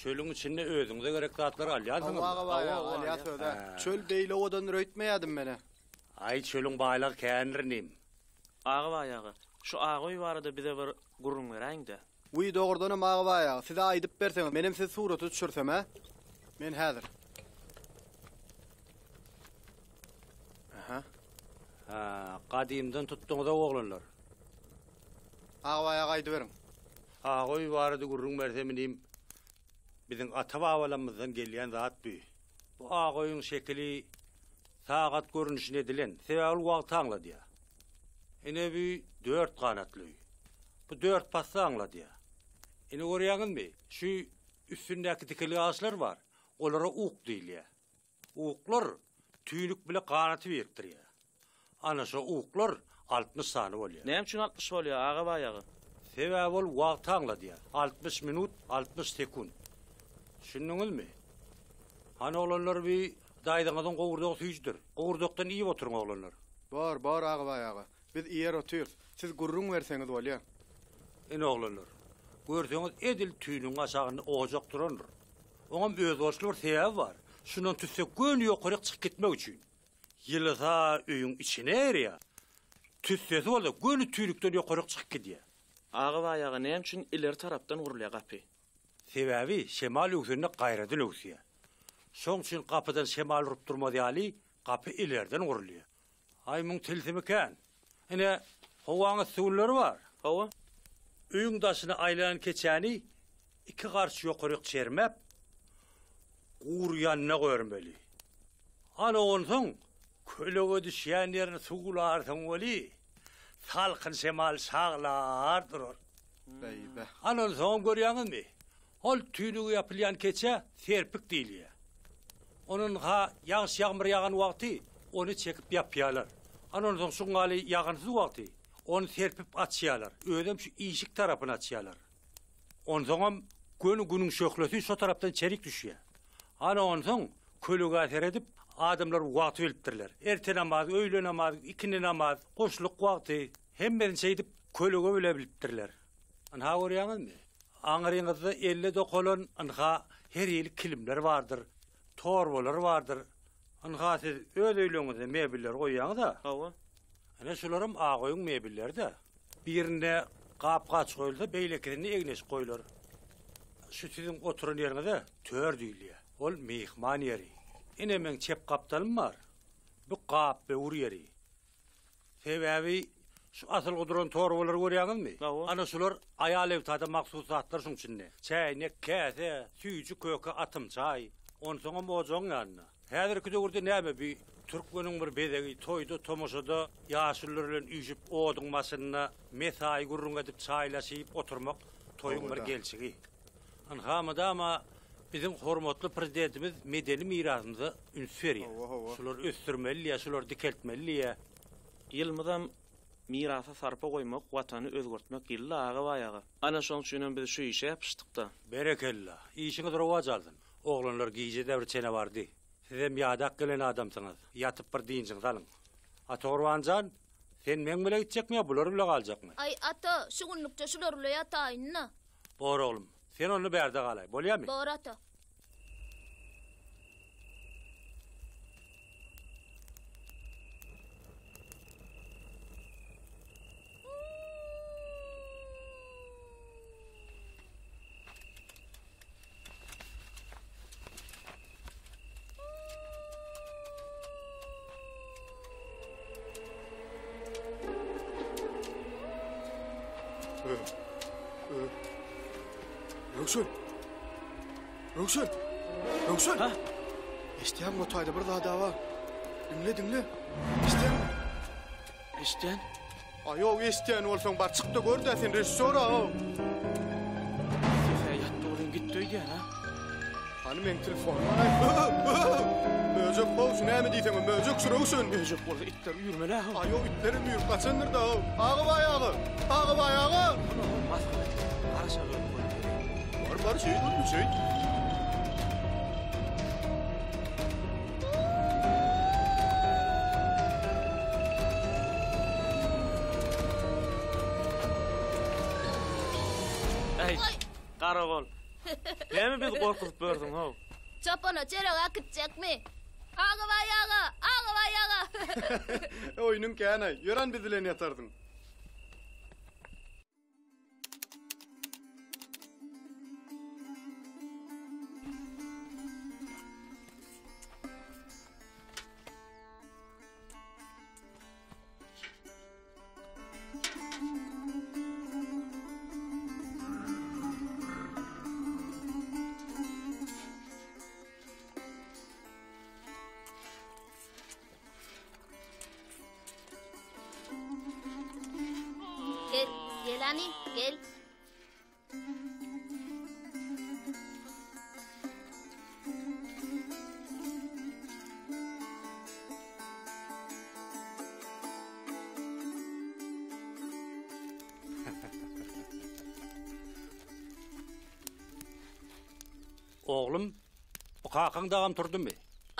Çölüň içinde özüňize gerek zatlary alýarsyňyzmy? Hawa, hawa, alýas öz-ä. Çöl beýle owadandyr öýtmeýärdim men-ä. Aý, çölüň baýlygy kändir inim. Agabaý aga, şu Agaöý barada bize bir gürrüň beräýiň-dä. Wiý, dogrudanam Agabaý aga, size aýdyp berseňiz, menem sizi surata düşürsem-ä? Men häzir. Aha. Ha, gadymdan tutduňyz-ow oglanlar. Agabaý aga aýdyberiň. Agaöý barada gürrüň bersem inim, biziň ata-babalarymyzdan gelýän zat bu. Bu Agaöýüň şekili sagat görnüşinde edilen, sebäbi ol wagty aňladýar. Ine bu dört ganatly öý. Bu dört pasly aňladýar. Ine görýäňizmi, şu üstündäki tikilgi agaçlar bar, olara uk diýilýär. Uklar tüýnük bile ganaty birikdirýär. Ana şo uklar 60 sany bolýar. Näme üçin 60 bolýar, Agabaý aga? Sebäbi ol wagty aňladýar. 60 minut, 60 sekunt. Düşündiňizmi? Hany oglanlar bi. Daýzaňyzyň gowurdagy süýjüdir. Gowurdakdan iýip oturyň, oglanlar. Bor, bor, Agabaý aga. Biz iýer otyrys. Siz gürrüň berseňiz bolýa. Ine, oglanlar, görseňiz edil tüýnügiň aşagynda ojak durandyr. Oňam özboluşly bir sebäbi bar. Şundan tüsse göni ýokaryk çykyp gitmek üçin. Ýylysa öýüň içine erýär. Tüssesi bolsa göni tüýnükden ýokaryk çykyp gidýär. Agabaý aga näme üçin ileri tarapdan gurulýar gapy? Sebäbi şemal öwsende gaýradan öwsýär. Şoň üçin gapydan şemal urup durmaz ýaly gapy ilerden gurulýar. Aý muň tilsimi kän. Ine, howaň yssy günleri bar. Hawa. Öýüň daşyna aýlanan keçäni iki garş ýokaryk çermäp, gury ýanyna goýarmaly. Ana onsoň kölege düşýän ýerini suwlarsyň weli, salkyn şemal şaglar durar. Beýbe. Ana onsoňam görýäňizmi, ol tüýnügi ýapylýan keçä serpik diýilýär. Ony ynha ýagyş-ýagmyr ýagan wagty ony çekip ýapýarlar. Ana onsoň şuň ýaly ýagynsyz wagty ony serpip açýarlar. Özem şu işik tarapyny açýarlar. Onsoňam göni günüň şöhlesi şo tarapdan içerik düşýär. Ana onsoň kölegä seredip adamlar wagty bilipdirler. Erte namaz, öýle namaz, ikindi namaz, guşluk wagty hemmesini şeýdip kölege bile bilipdirler. Ynha görýäňizmi? Aňryňyzda elle dokalan ynha her hili kilimler bardyr, torbalar bardyr. Ynha siz öz öýleriňizde mebelleri goýýaňyz-a? Hawa. Ine şularam ak öýüň mebelleri-dä. Birinde gap-gaç goýulsa, beýlekisinde egin-eşik goýlar. Şu siziň oturan ýeriňize tör diýilýär. Ol myhman ýeri. Ine meň çep gapdalym bar. Bu gap-böwür ýeri. Sebäbi şu asylgy duran torbalary görýäňizmi? Ana şular aýal-ebtada mahsus zatlar şuň içinde. Çäýnek, käse, süýji köke, atym çaý. Onsoňam ojagyň ýanynda. Häzirki döwürde näme bi türkmeniň bir bezegi toýda tomaşada ýaşulylar bilen üýşüp oduň başynda mesaýy gürrüň edip çaýlaşyp oturmak toýuň bir gelşigi. Ynha mydama biziň hormatly Prezidentimiz medeni mirasymyza üns berýär. Şulary ösdürmeli diýýär, şulary dikeltmeli diýýär. Ýylymyzam Mirasa sarpa goýmak, Watany özgertmek ýyly-la Agabaý aga. Ana şoň üçinem biz şu işe ýapyşdyk-da. Berekella, işiňiz rowaç alsyn. Oglanlar gije-de bir çene bardy. Sizem ýadak gelen adamsyňyz, ýatyp bir dynjyňyzy alyň. Atagurban jan, sen meň bile gitjekmi ýa bular bile galjakmy? Aý, ata, şu günlükçe şular bile ýataýyn-da. Bor oglum, sen onda bärde galaý, bolýamy? Bor, ata. Röwşen! Röwşen! Röwşen! Ha? Eşitýäňmi o taýda bir zat bar. Diňle, diňle. Eşitýäňmi? Eşitýän. A ýok, eşitýän bolsaň bar çyk-da gör-dä sen režissýor-a. Sese ýatdy welin gitdi öýdýän a. Hany meň telefonym alaý. Möjek how şu näme diýseňem möjek şu Röwşen. Möjek bolsa itler üýrmeli-ä how. A ýok itlerem üýrüp gaçandyr-da how. Agabaý aga! Agabaý aga! Masgara et. Garaşa görüp goýup bereýin. Bar bar şeýt oglum şeýt. Äý, garagol. Näme bizi gorkuzyp ýörsüň, how? Çopana çörek äkitjekmi? Agabaý aga! Agabaý aga! Oýnuň kän-aý. Ýören biz bilen ýatarsyň. Gel, gel hany, gel. Oglum, bu kakaň dagam turdumy?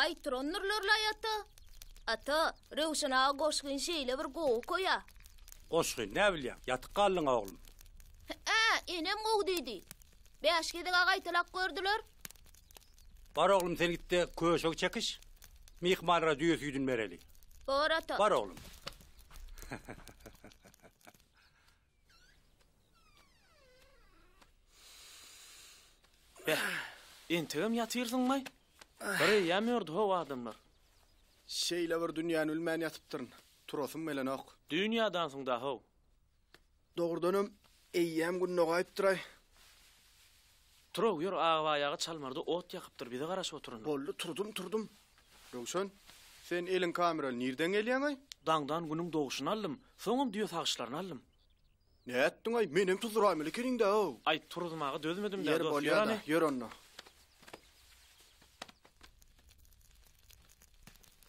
Aý turandyrlar-laý ata. Ata, Röwşen aga goşgyny şeýle bir gowy okaýa. Goşgy, näbilýäň, ýatyp galdyň-a oglum. Hä, enem gowy diýdi. Bäş gezeg-ä gaýtalap gördüler. Bar oglum sen git-de köşegi çekiş, myhmanlara düýe süýdüni bereli. Bor ata. Bar oglum. Beh, entegem ýatyrsyňmaý? Bir eýýäm ýördi how adamlar. Şeýle bir dünýäni bilmän ýatypdyryn. Turasym gelenok. Düýn ýadansyň-da how. Dogrudanam, eýýäm gün dogaýypdyr-aý. Tur-ow, ýör, Agabaý aga çalmarda ot ýakypdyr, bize garaşyp oturandyr. Boldy, turdum, turdum. Röwşen, sen eliň kameraly nirden gelýäň-aý? Daňdan günüň dogşuny aldym, soňam düýe sagyşlaryny aldym. Nätdiň-aý, menem tuzduraýmaly ekeniň-dä-ow. Aý, turuzmaga dözmedim-dä, Ýeri dost, ýör bolýa-da, hany. ýör onda.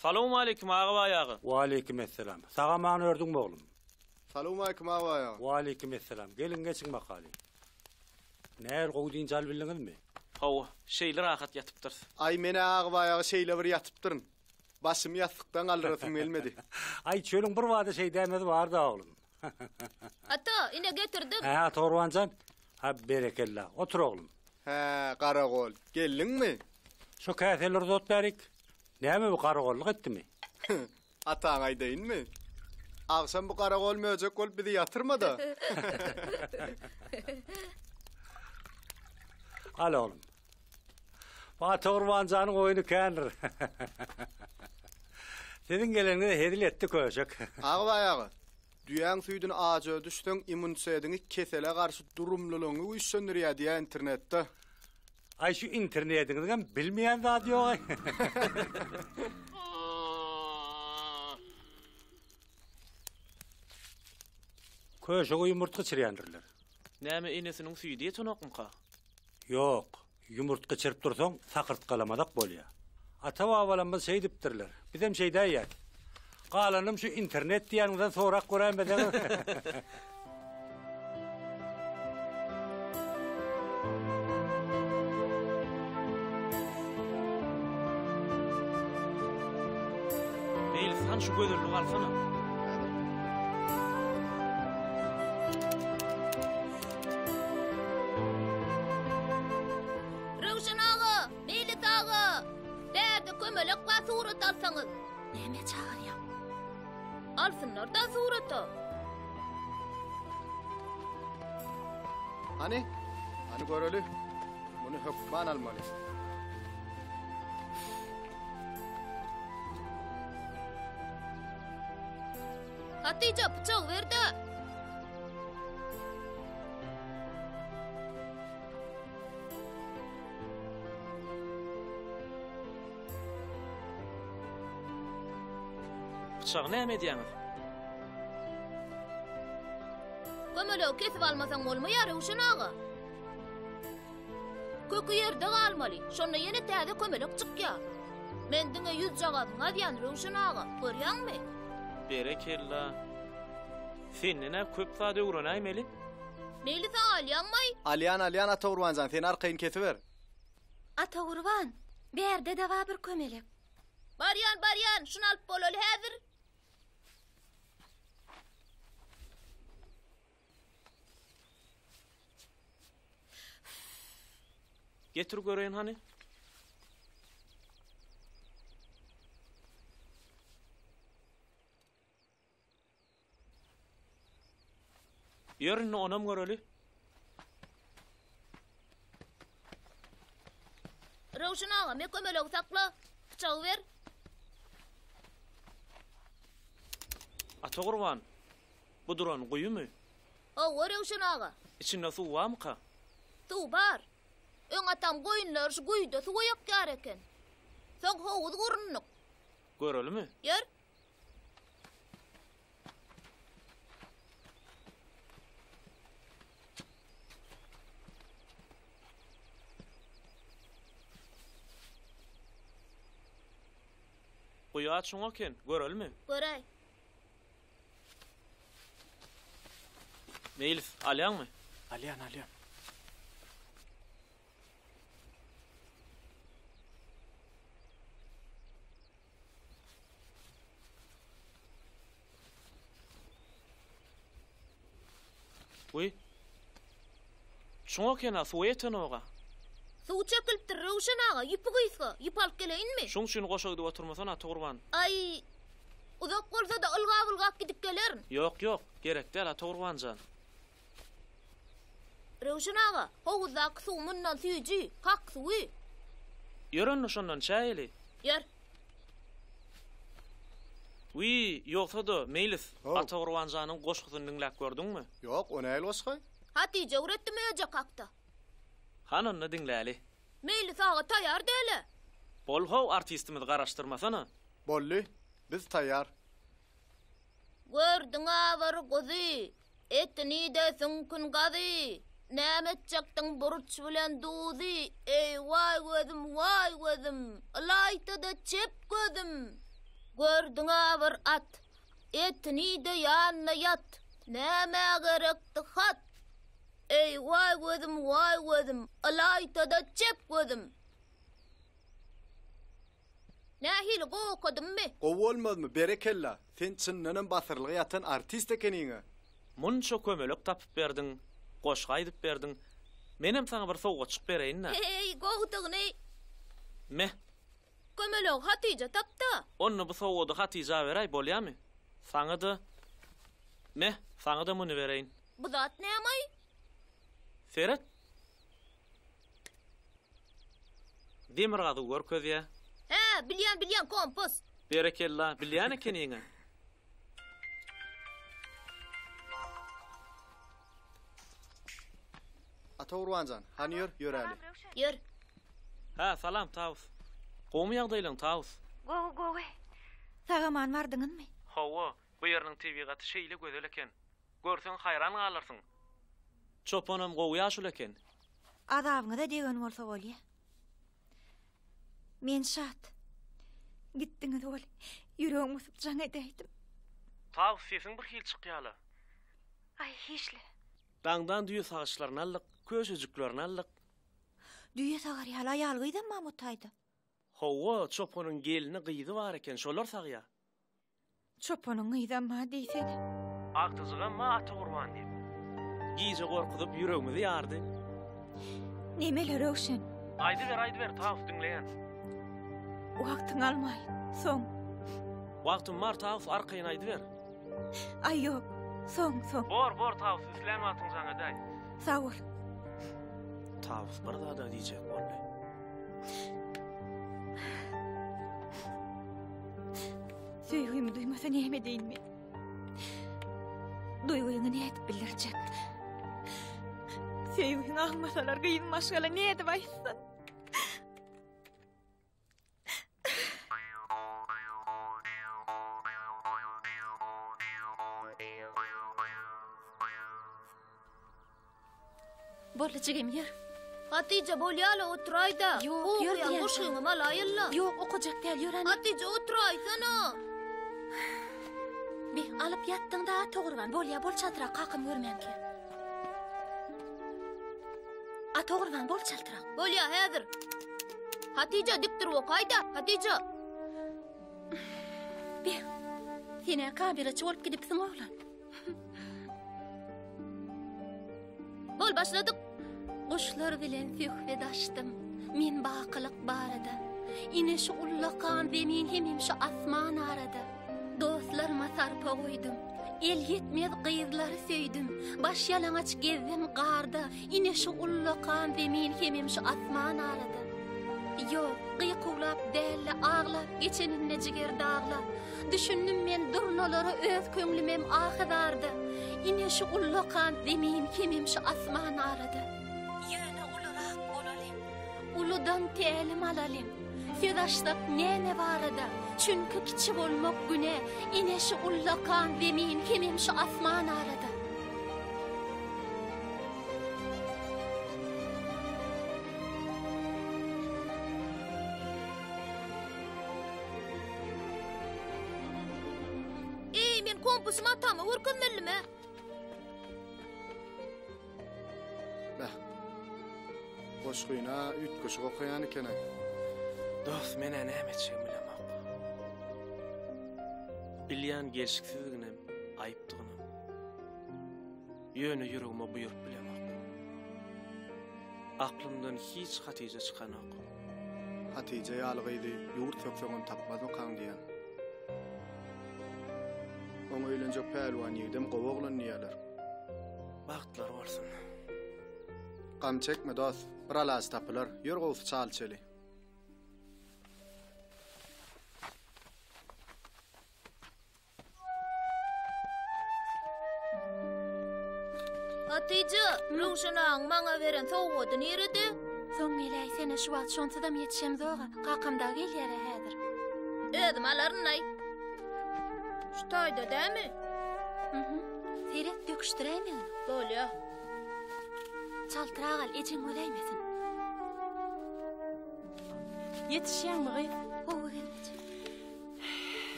Salowmaleýkim, Agabaý aga. Waleýkim essalam. Sag-aman ördüňmi, oglum? Salowmaleýkim, Agabaý aga. Waleýkim essalam. Geliň, geçiň bakaly. Nähili gowy dynç alybildiňizmi? Hawa, şeýle rahat ýatypdyrys. Aý, men-ä Agabaý aga şeýle bir ýatypdyryn. Başymy ýassykdan galdyrasym gelmedi. Aý, çölüň bir bada şeýdäýmesi bar-da, oglum. Ata, ine getirdim. Hä, Atagurban jan. Ha, berekella. Otur oglum. Hä, garagol, geldiňmi? Şu käseleri uzat bärik. Näme bu garagolluk etdimi? Ataňa aýdaýynmy? Agşam bu garagol möjek bolup bizi ýatyrma-da. Al oglum. Bu Atagurban janyň oýny kändir. Siziň geleniňize hezil etdi köşek. Agabaý aga, düýäň süýdüni ajy ödüşseň immunitetiňi kesele garşy durumlylygyňy güýçlendirýär diýýär internetde. Aý şu internetiňiziňem bilmeýän zady ýogaý. Köşege ýumurtga içirýändirler. Näme enesiniň süýdi ýetenokmyka? Ýok, ýumurtga içirip dursaň, sakyrtgalamazak bolýa. Ata-babalarymyz şeýdipdirler. Bizem şeýdäýýäs. Galanynam şu internet diýýäniňizden sorap göräýmeseňiz. Meýlis, hany şu gözelligi alsana. Röwşen aga, Meýlis aga, bärde kömelek bar surat alsaňyz. Näme çagyrýaň? Alsynlar-da surata. Hany, hany göreli. Muny hökman almaly. Hatyja, pyçagy ber-de. Pyçagy näme edýäňiz? Kömelegi kesip almasaň bolmaýar, Röwşen aga. Köki ýerde galmaly, şonda ýene täze kömelek çykýar. Men diňe ýüzjagazyňy gazýan, Röwşen aga, görýäňmi? Berekella. Senden-ä köp zat öwrenäýmeli. Meýli saňa alýaňmaý? Alýan, alýan, Atagurban jan, sen arkaýyn kesiber. Atagurban, bärde-de bar bir kömelek. Barýan, barýan, şuny alyp bolaly häzir. Getir göreýin hany. Ýör indi onam göreli. Röwşen aga, me kömelegi sakla. Pyçagy ber. Ata Gurban, bu duran guýumy? Hawa, Röwşen aga. Içinde suw barmyka? Suw bar. Öň atam goýunlary şu guýuda suwa ýakýar eken. Soň howuz gurundyk. Görelimi? Ýör. Guýa çuň eken, görelimi? Göräý. Meýlis, alýaňmy? Alýan, alýan. Wiý. Çuň eken-a, suwa ýetenog-a. Suw çekilipdir, Röwşen aga, ýüpi gysga. Ýüp alyp geleýinmi? Şuň üçin goşa gidip oturmasana, Atagurban. Aý, uzak bolsa-da ylgap-ylgap gidip gelerin. Ýok, ýok, gerek däl, Atagurban jan. Röwşen aga, howuzdaky suw mundan süýji, kak suwy. Ýör onda şondan çäýeli. Ýör. Wiý, ýogsa-da, Meýlis, Atagurban janyň goşgusyny diňläp gördüňmi? Ýok, o nähili goşgy? Hatyja öwretdi möjek hakda. Hany onda diňläli. Meýlis aga taýýar däl-ä. Bol how, artistimizi garaşdyrmasana. Boldy, biz taýýar. Gördüň-ä bir guzy, Etini-de süňkün gazy, Näme etjekdiň burç bilen duzy, Eý, waý gözüm, waý gözüm, Ylaýta-da çep gözüm. Gördüň-ä bir at, Etini-de ýanyna ýat, Nämä gerekdi hat? Eý, waý gözüm, waý gözüm, Ylaýta-da çep gözüm. Nähili gowy okadymmy? Gowy bolmazmy, berekella! Sen çyndanam basyrylgy ýatan artist ekeniň-ä. Munça kömelek tapyp berdiň, goşgy aýdyp berdiň. Menem saňa bir sowgatjyk bereýin-dä. Heý, gowudygyny! Me! Kömelegi Hatyja tap-da. Onda bu sowgady Hatyja beräý, bolýamy? Saňa-da, me, saňa-da muny bereýin. Bu zat näme-aý? Seret! Demirgazygy görkezýä. Hä, bilýän, bilýän, kompas. Berekella, bilýän ekeniň-ä. Ata Gurbanjan, hany ýör, ýöräli. Ýör. Hä, salam, Tawus. Gowumy ýagdaýlaň, Tawus? Gowy, gowy. Sag-aman bardyňyzmy? Hawa, bu ýeriniň tebigaty şeýle gözel eken. Görseň haýran galarsyň. Çopanam gowy ýaşuly eken. Azabyňyza degen bolsa bolýa. Men şat. Gitdiňiz weli, ýüregim gysyp jaň edäýdim. Tawus sesiň bir hili çykýala. Aý hiçle. Daňdan düýe sagyçlaryny aldyk, köşejiklerini aldyk. Düýe sagar ýaly aýal-gyzam bamy o taýda? Hawa, çopanyň gelni, gyzy bar eken, şolar sagýa. Çopanyň gyzam bar diýsene. Agtyjygam bar Atagurban diýip. Gije gorkuzyp ýüregimizi ýardy. Nemele Röwşen. Aýdyber aýdyber Tawus diňleýän. Wagtyňy almaýyn. Soň. Wagtym bar Tawus arkaýyn aýdyber. Aý ýok. Soň soň. Bor bor Tawus islän wagtyň jaň edäý. Sag bol. Tawus bir zada diýjek boldy. Söýgimi duýmasa näme edeýin men? Duýgyňy nädip bildirjek? Söýgüňi aňmasalar gyz maşgala nädip aýtsyn? Boldy jigim ýör. Hatyja bolýala oturaýda. Ýok, ýör diýýän. Goşgyňy alaýylla. Ýok, okajak däl, ýör hany. Hatyja oturaýsana. Bi, alyp ýatdyň-da, Atagurban, bolýa, bol çaltrak, kakam görmänkä. Atagurban, bol çaltrak. Bolýa, häzir. Hatyja dik durup okaýda, Hatyja. Bi, sen-ä kameraçy bolup gidipsiň, oglan. Bol başladyk. Guşlar bilen söhbet açdym men bakylyk barada. Ine şu ullakan zemin hemem şu asman arada. Dostlaryma sarpa goýdum. El ýetmez gyzlary söýdüm. Baş ýalaňaç gezdim garda. Ine şu ullakan zemin hemem şu asman arada. Ýok, gykuwlap däl-de aglap geçeninde jiger daglap. Düşündim men durnalara öz köňlümem ahy-zarda. Ine şu ullakan zemin hemem şu asman arada. Ýöne ulurak bolalyň, uludan tälim alalyň. Söz açsak näme barada, çünki kiçi bolmak güne. Ine şu ullakan zemin hemem şu asman arada. Eý, men kompasymy atama görkezmelimi? Beh. Goşgyny-a üýtgeşik okaýan ekeni. Dost, men-ä näme etjegimi bilemok. Bilýän gelşiksizdiginem, aýypdygynam. Ýöne ýüregime buýrup bilemok. Aklymdan hiç Hatyja çykanok. Hatyja ýaly gyzy ýurt sökseňem tapmazmykaň diýýän. Oňa öýlenjek pälwan ýigidem gowy oglan diýýäler. Bagtlary bolsun. Gam çekme dost, bir alaç tapylar. Ýör gowusy çal içeli. Hatyja, Röwşen agaň maňa beren sowgady nirede? Soň geläýsene, şu wagt şonsuzam ýetişemzog-a. Kakam dagy gelýär-ä häzir. Özüm alaryn-aý. Şu taýda dämi? Mhm. Seret, döküşdiräýmegin. Bolýa. Çaltrak al, ejeň göräýmesin. Ýetişýäňmi gyz? Gowy gelneje.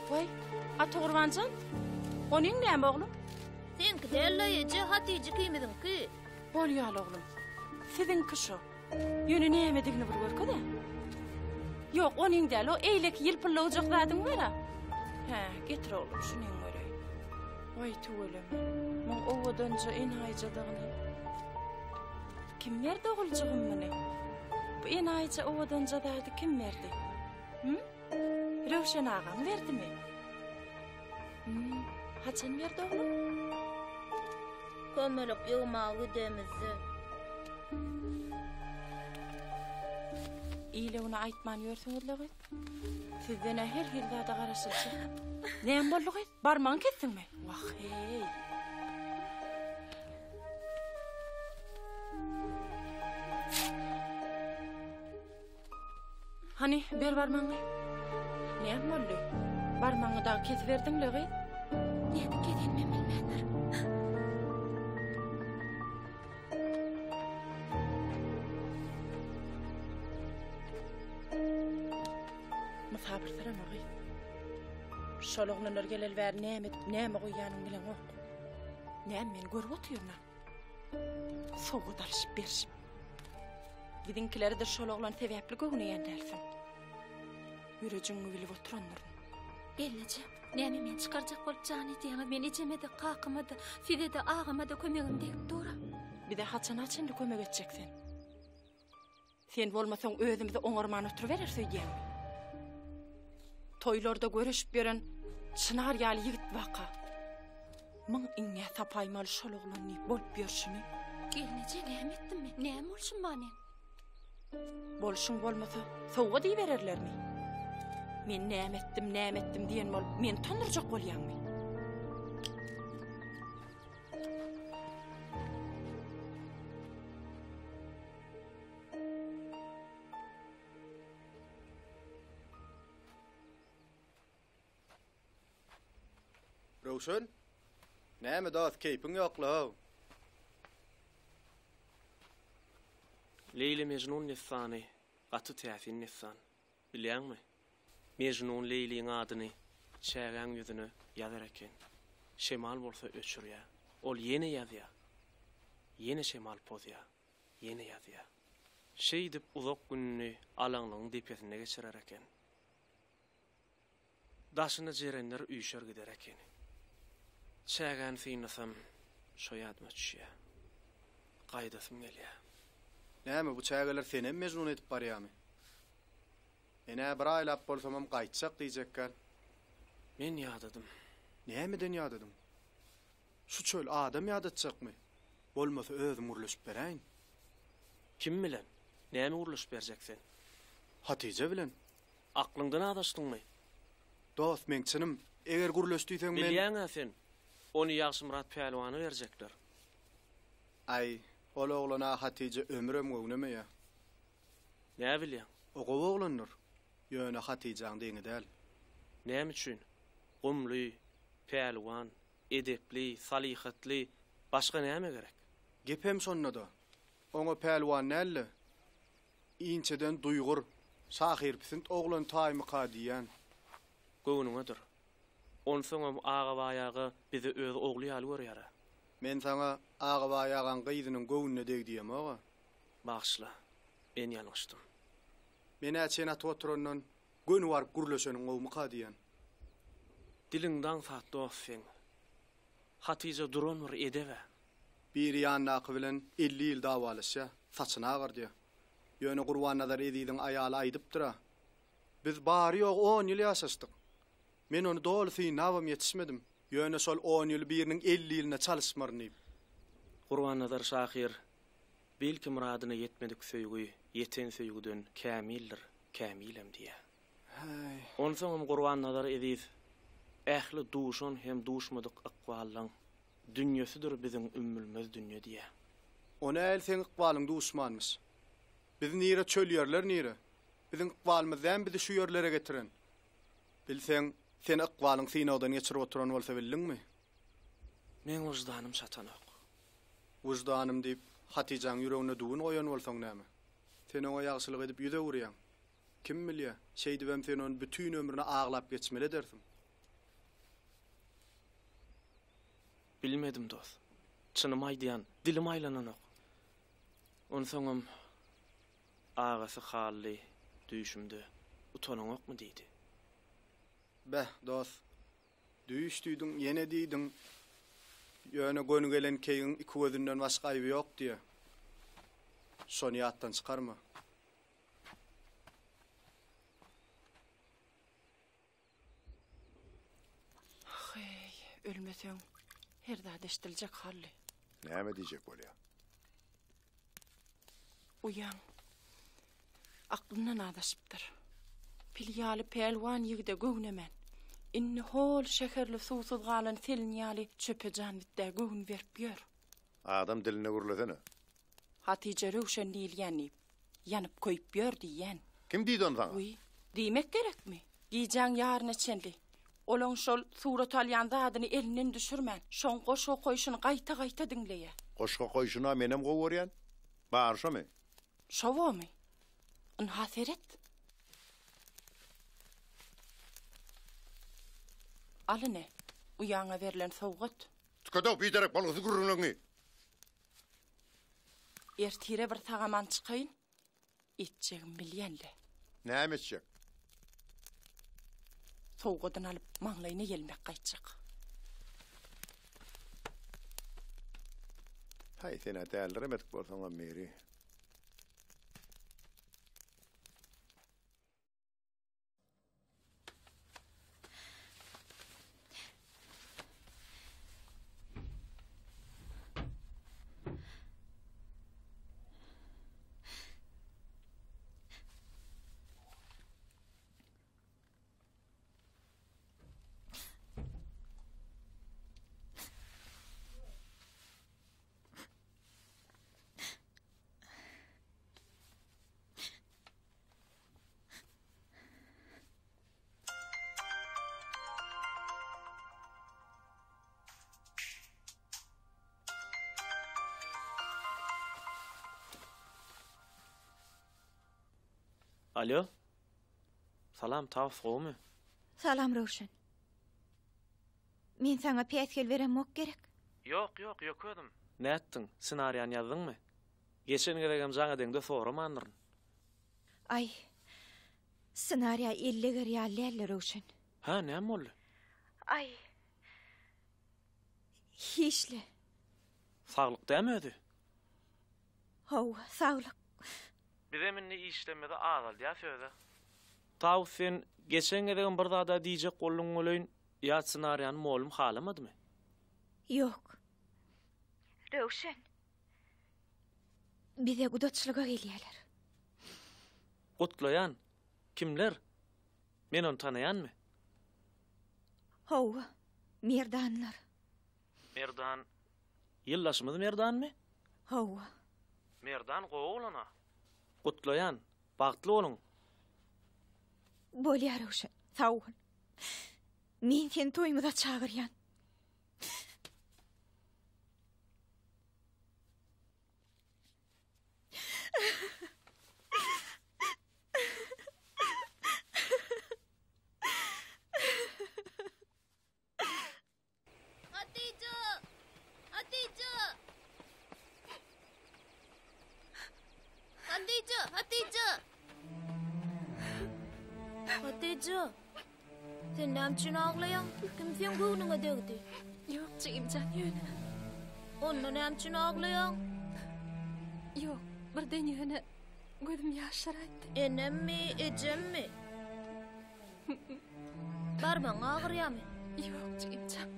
Waý, Ata Gurbanjan, onyň näme oglum? Seňki däl-le eje, Hatyja ikimiziňki. Bolýaly oglum. Siziňki şo. Ýöne nämedigini bir görkez-ä. Ýok, onyň däl, o eýleki ýylpyllawjak zadyň bar-a. Hä, getir oglum, şunyň göreýin. Waý, tüweleme. Muň owadanja enaýyjadygyny. Kim berdi oguljygym muny? Bu enaýyja owadanja zady kim berdi? Hü? Röwşen agaň berdimi? Hü, haçan berdi oglum? Kömelek ýygmaga gidemizde. Ile-güne aýtman ýörsüňiz-le gyz. Sizden-ä her hili zada garaşyljak. Näme boldy gyz? Barmagyňy kesdiňmi? Wah, heý. Hany, ber barmagyňy. Näme boldy? Barmagyňy dagy kesiberdiň-le, gyz. Nädip kesenimem bilmändir. Mysapyrsyrama, gyz. Şol oglanlar geleli bäri näme edip, näme goýýanyňy bileňok. Näme men görüp otyryn-a. Sowgat alyşyp berşip. Biziňkileri-de şol oglan sebäpli göwneýän dälsiň. Ýürejiňi bilip oturandyryn. Gelneje, näme meni çykarjak bolup jan edýäňiz? Men ejeme-de, kakama-da, size-de, agama-da kömegim degip dur-a. Bize haçana çenli kömek etjek sen? Sen bolmasaň özümizi oňarman oturybereris öýdýäňmi? Toýlarda göreşip ýören çynar ýaly ýigit waka. Myň iňňä sapaýmaly şol oglan diýip bolup ýörşüni. Gelneje näme etdim men? Näme bolşum bar meň? Bolşuň bolmasa sowgat ibererlermi? Men näme etdim, näme etdim diýen bolup meni utandyrjak bolýaňmy? Röwşen? Näme dost, keýpiň ýok-la-ow? Leýli-Mejnun dessany gaty täsin dessan. Bilýäňmi? Mejnun Leýliň adyny çägäň ýüzüne ýazar eken. Şemal bolsa öçürýär. Ol ýene ýazýar. Ýene şemal pozýar. Ýene ýazýar. Şeýdip uzak gününi alaňlygyň depesinde geçirer eken. Daşyna jerenler üýşer gider ekeni. Çägäni synlasam, şo ýadyma düşýär. Gaýdasym gelýär. Näme, bu çägeler senem mejnun edip barýarmy? Men-ä bir aýlap bolsamam gaýtjak diýjekgän. Men ýadadym. Nämeden ýadadyň? Şu çöl adam ýadatjakmy? Bolmasa özüm gürleşip beräýin. Kim bilen? Näme gürleşip berjek sen? Hatyja bilen. Aklyňdan azaşdyňmy? Dost, meň çynym. Eger gürleş diýseň men. Bilýäň-ä sen, ony Ýagşymyrat pälwana berjekler. Aý, ol oglan-a Hatyja ömürem göwnemeýä. Näbilýäň? O gowy oglandyr. Ýöne Hatyjaň deňi däl. Näme üçin? Gumly, pälwan, edepli, salyhatly, başga näme gerek? Gepem şonda-da. Oňa pälwan däl-de, inçeden duýgur, şahyrpisint oglan taýmyka diýýän. Göwnüňedir. Onsoňam Agabaý aga bizi öz ogly ýaly görýär-ä. Men saňa Agabaý agaň gyzynyň göwnüne deg diýemog-a. Bagyşla, men ýalňyşdym. Men-ä çen atyp oturandan göni baryp gürleşeniň gowumyka diýýän. Diliň daň sat dost seň. Hatyja duran bir edeb-ä. Biri ýanyndaky bilen 50 ýyl dawalaşýar, saçyny agardýar. Ýöne Gurbannazar Eziziň aýaly aýdypdyr-a, Biz bary-ýogy on ýyl ýaşaşdyk. Men ony doly synlabam ýetişmedim. Ýöne şol on ýyly biriniň 50 ýylyna çalyşmaryn diýip. Gurbannazar şahyr, Belki myradyna ýetmedik söýgi ýeten söýgüden kämildir, kämilem diýýär. Häý. Onsoňam Gurbannazar Eziz, Ähli duşan hem duşmadyk ykballaň dünýesidir biziň ümmülmez dünýe diýýär. O nähili seň ykbalyň duşmanmyş? Biz nire, çöl ýerler nire? Biziň ykbalymyz dämi bizi şu ýerlere getiren? Bilseň, seni ykbalyň synagdan geçirip oturan bolsa bildiňmi? Meň wyždanym çatanok. Wyždanym diýip, Hatyjaň ýüregine düwün goýan bolsaň näme? Sen oňa ýagşylyk edip ýüz öwürýäň. Kim bilýä, şeýdibem sen ony bütin ömrüne aglap geçmeli edersiň. Bilmedim, dos. Çynymy aýdýan, dilim aýlananok. Onsoňam agasy Hally düýşümde utanaňokmy diýdi. Beh, dos. Düýş diýdiň, ýene diýdiň. Ýöne göni gelen keýigiň iki gözünden başga aýby ýok diýýä. Şony ýatdan çykarma. Heý, ölmeseň, her zat eşdiljek Hally. Näme diýjek bolýa? Uýaň aklyndan azaşypdyr. Pil ýaly pälwan ýigide göwnemän, indi hol şäherli suwsuz galan selin ýaly çöpe jan bitdä göwün berip ýör. Adam dilinde gürlesene. Hatyja Röwşen diýilýän diýip, ýanyp-köýüp ýör diýýän. Kim diýdi ony saňa? Wiý, diýmek gerekmi? Gijäň ýaryna çenli olaň şol surat alýan zadyny elinden düşürmän, şoň goşgy okaýşyny gaýta-gaýta diňleýär. Goşgy okaýşyny-a menem gowy görýän. Bary şomy? Şo bomy? Ynha seret. Al ine, uýaňa berlen sowgat. Tükedow, biderek bolgusyz gürrüňleriňi. Ertire bir sag-aman çykaýyn, etjegimi bilýän-le. Näme etjek? Sowgadyny alyp, maňlaýyna ýelmek gaýtjak. Haý, sen-ä däliremedik bolsaňam Meri. Alo. Salam Tawus gowumy? Salam Röwşen. Men saňa päsgel beremok gerek? Ýok, ýok, ýok özüm. Nätdiň, ssenariýany ýazdyňmy? Geçen gezegem jaň edeňde soramandyryn. Aý, ssenariýa elleger ýaly däldi, Röwşen. Hä, näme boldy? Aý, hiç-le. Saglyk dämi özi? Hawa, saglyk. Bizem indi işlemezi azaldýas özä. Tawus sen geçen gezegem bir zada diýjek bolduň weleýin, ýa ssenariýany mollum halamadymy? Ýok. Röwşen. Bize gudaçylyga gelýärler. Gutlaýan. Kimler? Men ony tanaýanmy? Hawa, Merdanlar. Merdan, ýyldaşymyz Merdanmy? Hawa. Merdan gowy oglan-a. Gutlaýan. Bagtly boluň. Bolýar, Röwşen, sag bol. Men seni toýumyza çagyrýan. Hatyja! Hatyja! Hatyja! Hatyja! Hatyja! Sen näme üçin aglaýaň? Kim seň göwnüňe degdi? Ýok, jigimjan, ýöne. Onda näme üçin aglaýaň? Ýok, birden ýöne gözüm ýaşaraýdy. Enemmi, ejemmi? Barmagyň agyrýamy? Ýok, jigimjan.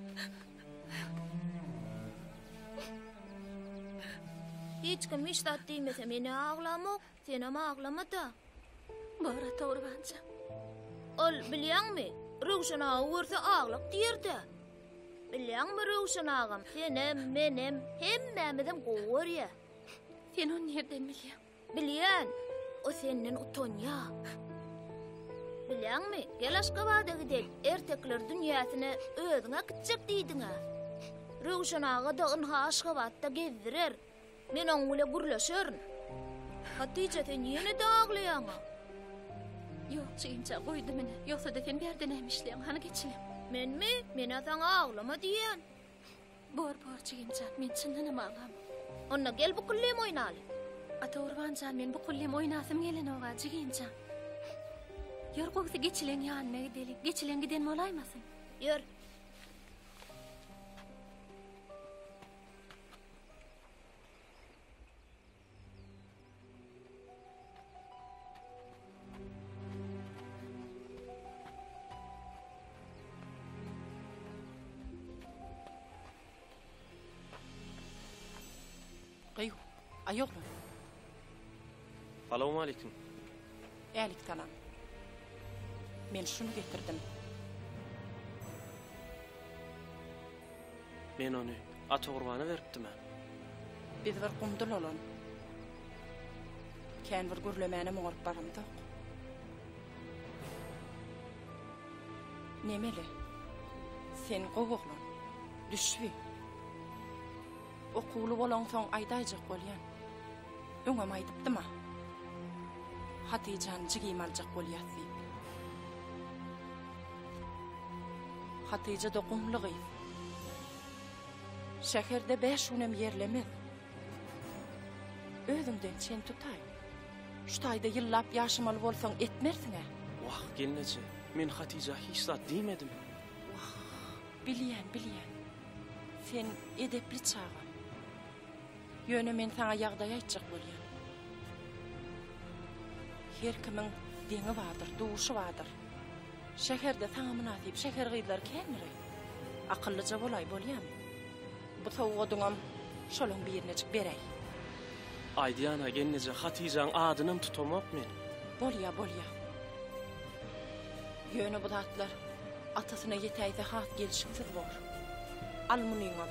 Hiç kim hiç zat diýmese men-ä aglamok, senem aglama-da. Bor Ata Gurbanjan. Ol bilýäňmi, Röwşen aga görse aglak diýer-dä. Bilýäňmi Röwşen agam senem, menem, hemmämizem gowy görýä. Sen ony nirden bilýäň? Bilýän, o senden utanýa. Bilýäňmi, gel Aşgabada gideli, ertekiler dünýäsine özüň äkitjek diýdiň-ä. Röwşen aga-da ynha Aşgabatda gezdirer. Men oň bile gürleşerin. Hatyja sen ýene-de aglaýaňa. Ýok, jigimjan, goýdum ine. Ýogsa-da sen bärde näme işleýäň? Hany geçilim. Menmi? Men-ä saňa aglama diýýän. Bor, bor, jigimjan, men çyndanam aglamok. Onda gel bukullym oýnaly. Atagurban jan, men bukullym oýnasym gelenok-a, jigimjan. Ýör, gowusy geçileň ýanyna gideli. Geçileň giden bolaýmasyn? Ýör. Gyýw, aý oglan. Salowmaleýkim. Älik salam. Men şuny getirdim. Men ony Atagurbana beripdim-ä. Biz bir gumdul olan. Kän bir gürlemänem oňaryp baramzok. Nemeli? Sen gowy oglan. Düşbi. Okuwly bolaňsoň aýdaýjak bolýan. Öňem aýdypdym-a. Hatyjany jigim aljak bolýas diýip. Hatyja-da gumly gyz. Şäherde bäş günem ýerlemez. Özüňden çen tutaý. Şu taýda ýyllap ýaşamaly bolsaň etmersiň-ä. Wah, gelneje, men Hatyja hiç zat diýmedim. Wah, bilýän, bilýän. Sen edepli çaga. Ýöne men saňa ýagdaýy aýtjak bolýan. Her kimiň deňi bardyr, duşy bardyr. Şäherde saňa mynasyp şäher gyzlary kändir-aý. Akyllyja bolaý, bolýamy? Bu sowgadyňam şolaň birinejik beräý. Aýdýan-a, gelneje, Hatyjaň adynam tutamok men. Bolýa, bolýa. Ýöne bu zatlar atasyna ýetäýse has gelşiksiz bor. Al munyňam.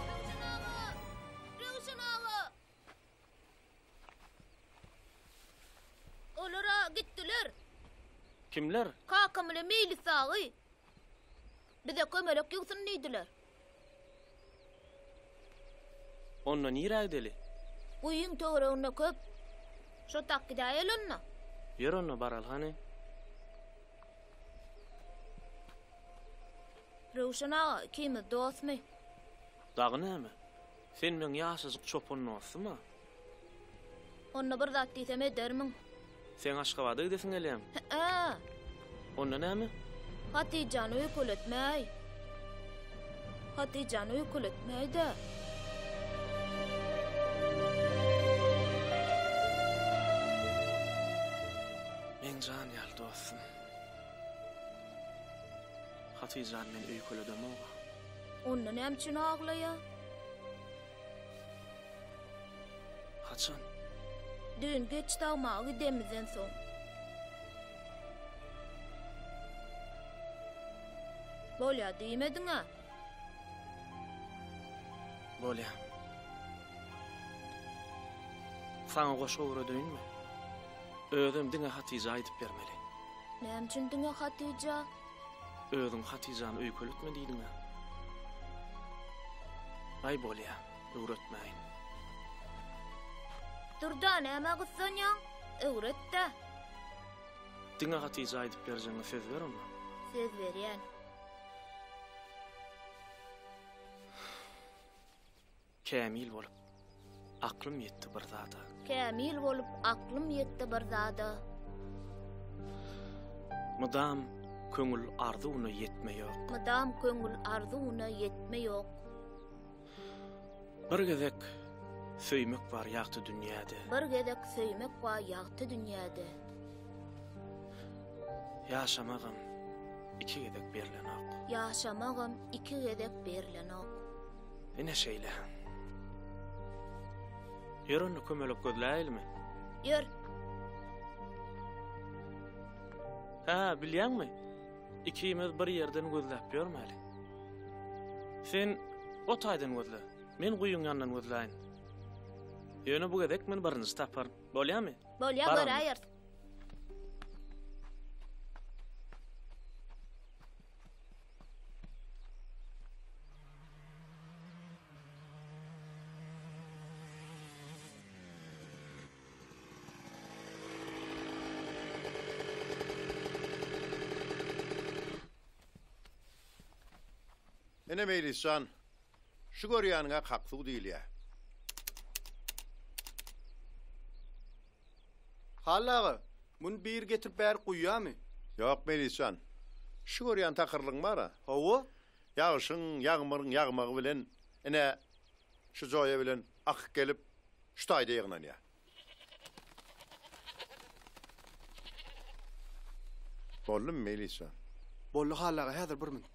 Röwşen aga! Röwşen aga! Olar-a gitdiler. Kimler? Kakam bilen Meýlis dagy. Bize kömelek ýygsyn diýdiler. Onda nirä gideli? Guýyň töwereginde köp. Şo tak gidäýeli onda. Ýör onda baraly hany. Röwşen aga, ikimiz dostmy? Dagy näme? Sen meň ýaşajyk çopan dostum-a. Onda bir zat diýsem edermiň? Seň Aşgabada gidesiň gelýämi? Hä-ä. Onda näme? Hatyjany öýkeletmäý. Hatyjany öýkeletmäý-dä. Meň jan ýaly dostum. Hatyjany men öýkeledemog-a. Onda näme üçin aglaýa? Haçan? Düýn geç sagmaga gidemizden soň. Bolýa diýmediň-ä? Bolýa. Saňa goşgy öwredeýinmi? Özem diňe Hatyja aýdyp bermeli. Näme üçin diňe Hatyja? Özüň Hatyjany öýkeletme diýdiň-ä. Aý bolýa, öwretmäýin. Durda nämä gyssanýaň? Öwret-dä. Diňe Hatyja aýdyp berjegiňe söz ber onda. Söz berýän. Kämil bolup, aklym ýetdi bir zada. Kämil bolup, aklym ýetdi bir zada. Mydam köňül arzuwyna ýetme ýok. Mydam köňül arzuwyna ýetme ýok. Bir gezek söýmek bar ýagty dünýäde. Bir gezek söýmek bar ýagty dünýäde. Ýaşamagam iki gezek berlenok. Ýaşamagam iki gezek berlenok. Ine şeýle. Ýör onda kömelek gözläýelimi? Ýör. Hä, bilýäňmi? Ikimiz bir ýerden gözläp ýörmäli. Sen o taýdan gözle, men guýyň ýanyndan gözläýin. Ýöne bu gezek men birinji taparyn. Bolýamy? Bolýa, göräýeris. Ine Meýlis jan, şu görýäniňe kaksuw diýilýär. Hally aga, muny biri getirip bärik guýýamy? Ýok, Meýlis jan. Şu görýän takyrlygyň bar-a. Hawa. Ýagşyň, ýagmyryň ýagmagy bilen, ine, şu joýa bilen akyp gelip, şu taýda ýygnanýar. Boldumy, Meýlis jan? Boldy, Hally aga, häzir bir minut.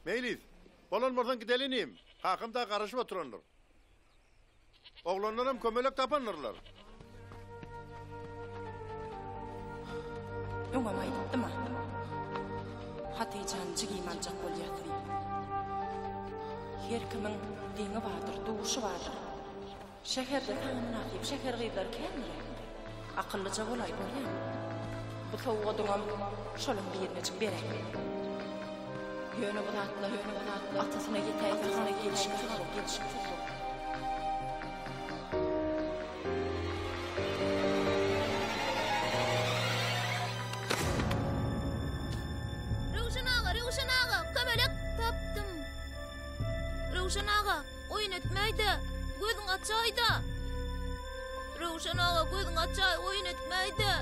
Meýlis, bolan bolsaň gideli inim. Kakam dagy garaşyp oturandyr. Oglanlaram kömelek tapandyrlar. Öňem aýdypdym-a. Hatyjany jigim aljak bolýas diýip. Her kimiň deňi bardyr, duşy bardyr. Şäherde saňa mynasyp şäher gyzlary kändir-ä. Akyllyja bolaý, bolýamy? Bu sowgadyňam şolaň birinejik beräý. Ýöne bu zatlar atasyna ýetäýse has gelşiksiz bolar. Röwşen aga, Röwşen aga, kömelek tapdym. Röwşen aga, oýun etmäý-de, gözüňi açaý-da. Röwşen aga, gözüňi açaý, oýun etmäý-de.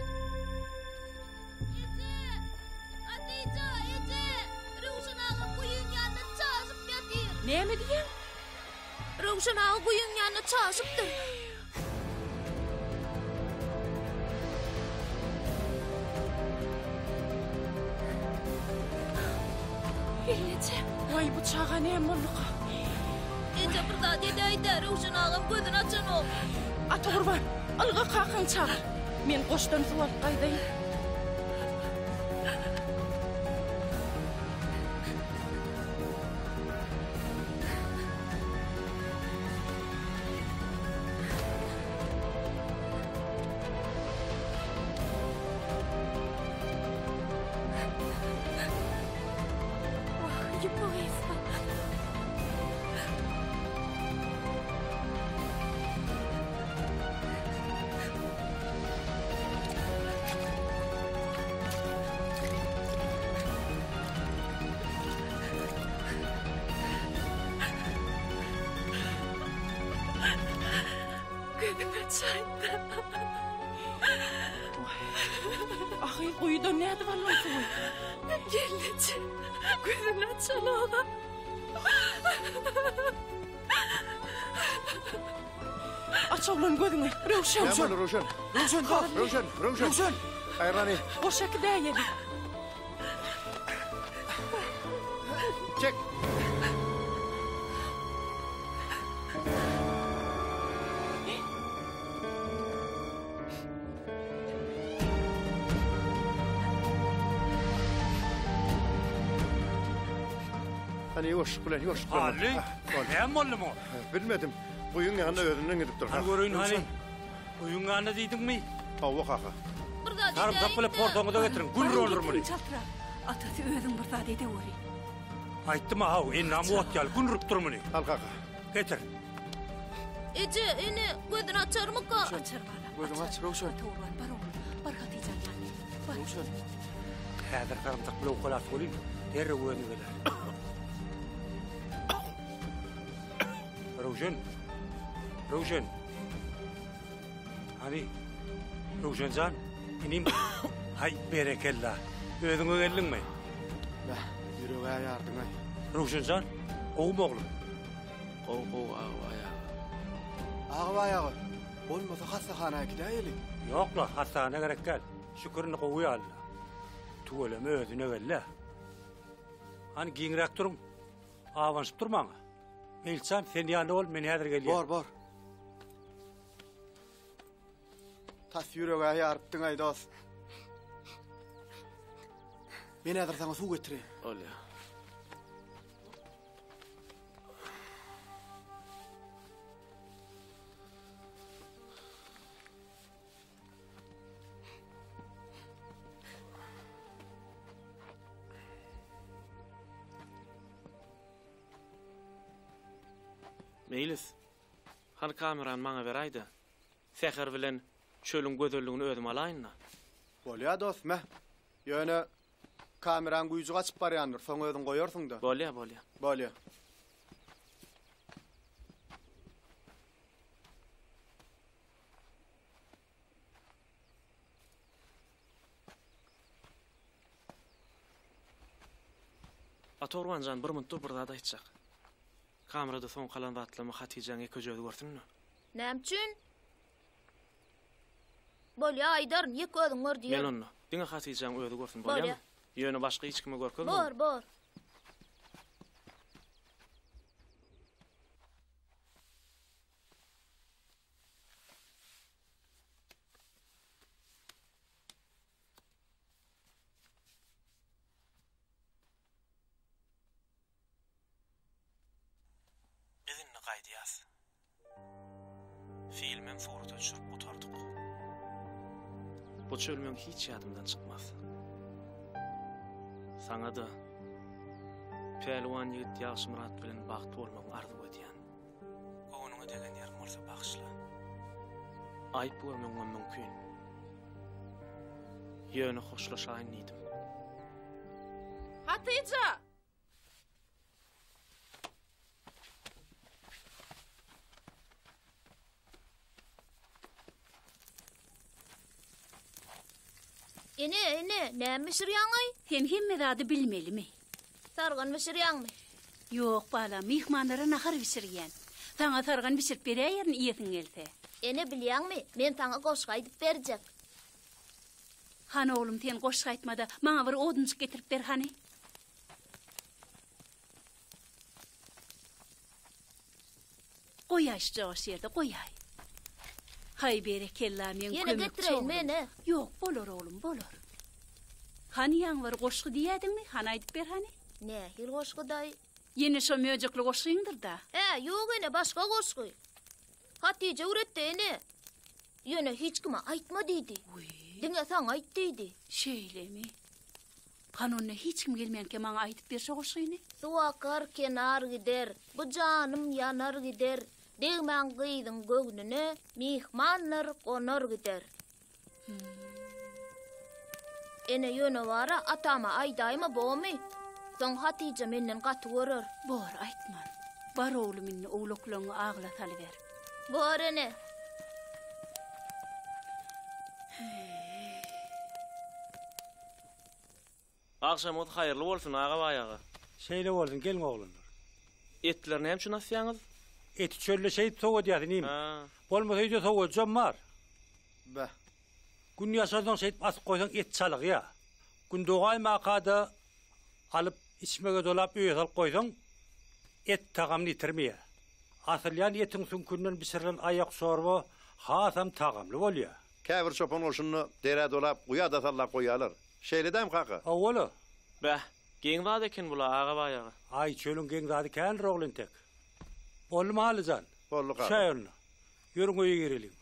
Eje! Hatyja, eje! Röwşen aga guýyň ýanynda çaşyp ýatyr. Näme diýýäň? Röwşen aga guýyň ýanynda çaşypdyr. Gelneje. Waý bu çaga näme bolduka? Eje bir zat edäýdä, Röwşen agam gözüni açanok. Atagurban, ylga kakaňy çagyr. Men goşdan suw alyp gaýdaýyn. Wah, ýüpi gysga. Gözüňi açaýda. Ahy, guýudan nädip aldyň suwy? Gelneje, gözüni açanok-a. Aç oglan gözüňi, Röwşen. Näme boldy, Röwşen? Röwşen, kalk! Röwşen, Röwşen! Röwşen! Aýrany. Goş äkidäýeli. Çek! Hany ýuwaşlyk bilen, ýuwaşlyk bilen. Hally, näme boldy muňa? Bilmedim. Guýyň ýanyna özünden gidipdir. Hany göreýin hany. Guýyň ýanyna diýdiňmi? Hawa kaka. Bir. bir zat Sarymsak bilen edäýiň-dä. porsaňyza getiriň, gül Baryň olur muny. getiriň çaltrak. Atasy özüň bir zat edeweri. Aýtdym-a haw, endamy ot ýaly, gül urup dur muny. Al kaka. Getir. Eje, ene, gözüni açarmyka? Açar balam. Gözüňi aç, Röwşen. Ataoglan, bar oglum, bar Hatyjaň ýanyna. Bar. Röwşen. Häzir sarymsak bilen owkalas welin, derrew özüne geler. Röwşen. Röwşen. Hany, Röwşen jan, inim. Haý, berekella. Özüňe geldiňmi? Bäh, ýüreg-ä ýardyň-aý. Röwşen jan, gowumy oglum? Gowy, gowy, Agabaý aga. Agabaý aga, bolmasa hassahana äkidäýeli. Ýok-la, hassahana gerek däl. Şükür indi gowy ýaly. Tüweleme özüne geldi-ä. Hany, giňräk duruň. Abanyşyp durmaň. Meýiljan, sen ýanynda bol, men häzir gelýän. Bor, bor. Tas ýüreg-ä ýarypdyň-aý, dost. Men häzir saňa suw getireýin. Bolýa. Meýlis, hany kamerany maňa beräý-de, säher bilen çölüň gözelligini özüm alaýyn-da. Bolýa dost, meh. Ýöne kameraň güýji gaçyp barýandyr, soň özüň goýarsyň-da. Bolýa, bolýa. Bolýa. Atogurban jan, bir munt dur, bir zat aýtjak. Kamerada soňky alan zatlarymy Hatyjaň ýekeje özi görsün-de. Näme üçin? Bolýa, aýdaryn, ýeke özüň gör diýerin. Men onda, diňe Hatyjaň özi görsün, bolýamy? Bolýa. Ýöne başga hiç kime görkezme. Bor, bor. Biz indi gaýdýas. Filmem surata düşürip gutardyk. Bu çöl meň hiç ýadymdan çykmaz. Saňa-da pälwan ýigit Ýagşymyrat bilen bagtly bolmagyňy arzuw edýän. Göwnüňe degen ýerim bolsa bagyşla. Aýyp görmegiňem mümkin. Ýöne hoşlaşaýyn diýdim. Hatyja! Ene, ene, näme bişirýäň-aý? Sen hemme zady bilmelimi? Sargan bişirýäňmi? Ýok, balam, myhmanlara nahar bişirýän. Saňa sargan bişirip beräýerin iýesiň gelse. Ene, bilýäňmi, men saňa goşgy aýdyp berjek. Hany oglum, sen goşgy aýtma-da, maňa bir odunjyk getirip ber hany. Goýaý şujaga şu ýerde, goýaý. Haý, berekella, meň Ýene kömekçi getireýinmi, oglum. ene? Ýok, bolar oglum, bolar. Hany ýaňy bir goşgy diýýädiňmi, hany aýdyp ber hany. Nähili goşgy daýy? Ýene şo möjekli goşgyňdyr-da. Hä, ýok ene, başga goşgy. Hatyja öwretdi ene. Ýöne hiç kime aýtma diýdi. Diňe saňa aýt diýdi. Şeýlemi? Hany onda hiç kim gelmänkä maňa aýdyp ber şo goşgyny. Suw akar, kenar gider, bu janym ýanar gider, Degmäň gyzyň göwnüne, myhmanlar gonar gider. Ene ýöne bara atama aýdaýma bomy? Soň Hatyja menden gaty görer. Bor, aýtman. Bar oglum indi owlaklaňňy agyla salyber. Bor ene. Agşamyňyz haýyrly bolsun, Agabaý aga. Şeýle bolsun, geliň oglanlar. Etleri näme üçin asýaňyz? Eti çölde şeýdip sowadýas inim. Bolmasa öýde sowadyjam bar. Beh. Gün ýaşansoň şeýdip asyp goýsaň et çalygýa. Gün dogaýmaka-da alyp içmege dolap öýe salyp goýsaň et tagamyny ýitirmeýär. Asylýan etiň süňkünden bişirilen aýak çorba hasam tagamly bolýar. Käbir çopan goşunyny derä dolap, guýa-da sallap goýýarlar. Şeýle dämi, kaka? Hawa-la. Bäh, geň zat eken bul-a, Agabaý aga. Aý, çölüň geň zady kändir ogul entek. Boldumy, Hally jan? Boldy, kaka. Düşäý onda. Ýörüň öýe gireliň.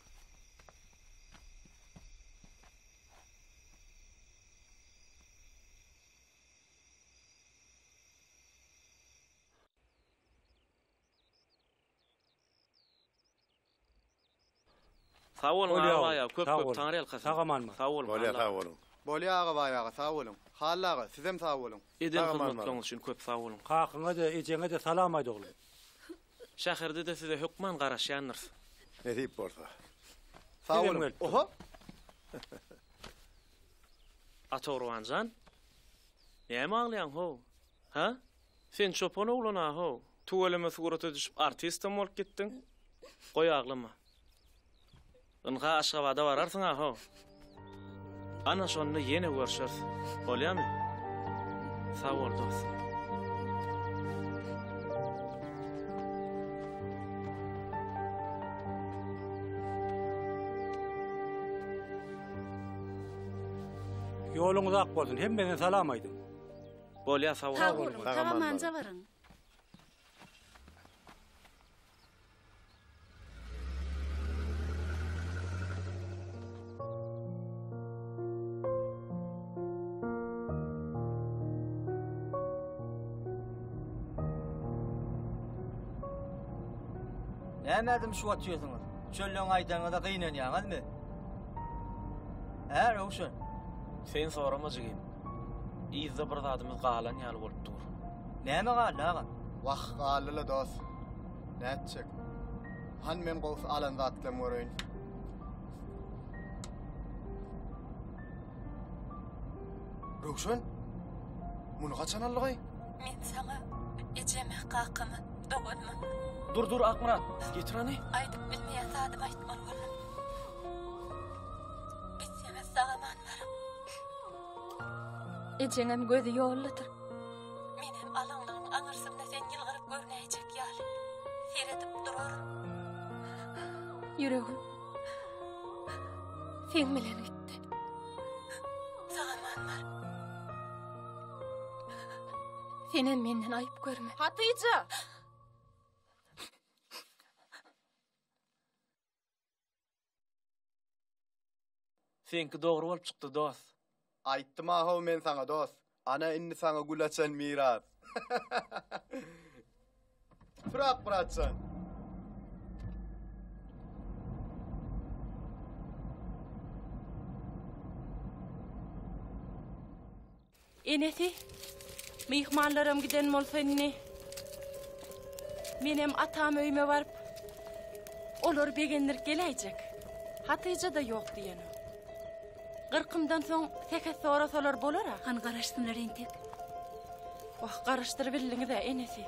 Sag boluň Bolýa Agabaý aga, oglum, köp sag köp boluň. Taňryýalkasyn. Sag aman bar. Sag boluň, Bolýa, Hally sag aga. boluň. Bolýa Agabaý aga, sag boluň. Hally aga, sizem sag boluň. Eden Sag aman baryň. hyzmatlaryňyz üçin köp sag boluň. Kakyňa-da, ejeňe-de salam aýt oglum. Şäherde-de size hökman garaşýandyrys. Nesip bolsa. Sag Sizem boluň. gelip Oho! Atagurban jan, näme aglaýaň how? Hä? Sen çopan oglan-a how. Tüweleme surata düşüp artistem bolup gitdiň. Goý aglama. Ynha Aşgabada bararsyň-a how. Ana şonda ýene görşeris. Bolýamy? Sag bol dost. Ýoluňyz ak bolsun, hemmesine salam aýdyň. Bolýa sag Sag boluň. boluň, sag amanja baryň. Näme dymşyp otyrsyňyz? Çölden gaýdanyňyza gynanýaňyzmy? Hä, Röwşen? Sen sorama jigim. Yzda bir zadymyz galan ýaly bolup dur. Näme galdy agam? Wah, galdy-la dost. Nätjek? Hany men gowusy alan zatlarymy göreýin. Röwşen? Muny haçan aldygaý? Men saňa, ejeme, kakama, doganyma. Dur, dur, Akmyrat, getir hany. Aýdyp bilmeýän zadymy aýtmaly boldum. Gitseňiz sag-aman baryň. Ejeňem gözi ýoldadyr. Menem alaňlygyň aňyrsynda sen ýylgyryp görünäýjek ýaly seredip duraryn. Ýüregim seň bilen gitdi. Sag-aman bar. Senem menden aýyp görme. Hatyja! Seňki dogry bolup çykdy dost. Aýtdym-a how men saňa dost. Ana indi saňa gül açan miras. Tur Akmyratjan. Enesi, myhmanlaram giden bolsa indi menem atam öýüme baryp, olary begendirip geläýjek. Hatyja-da ýok diýenok. Gyrkymdan soň sähet sorasalar bolar-a. Hany garaşsynlar entek. Wah, garaşdyrybildiňiz-ä, enesi.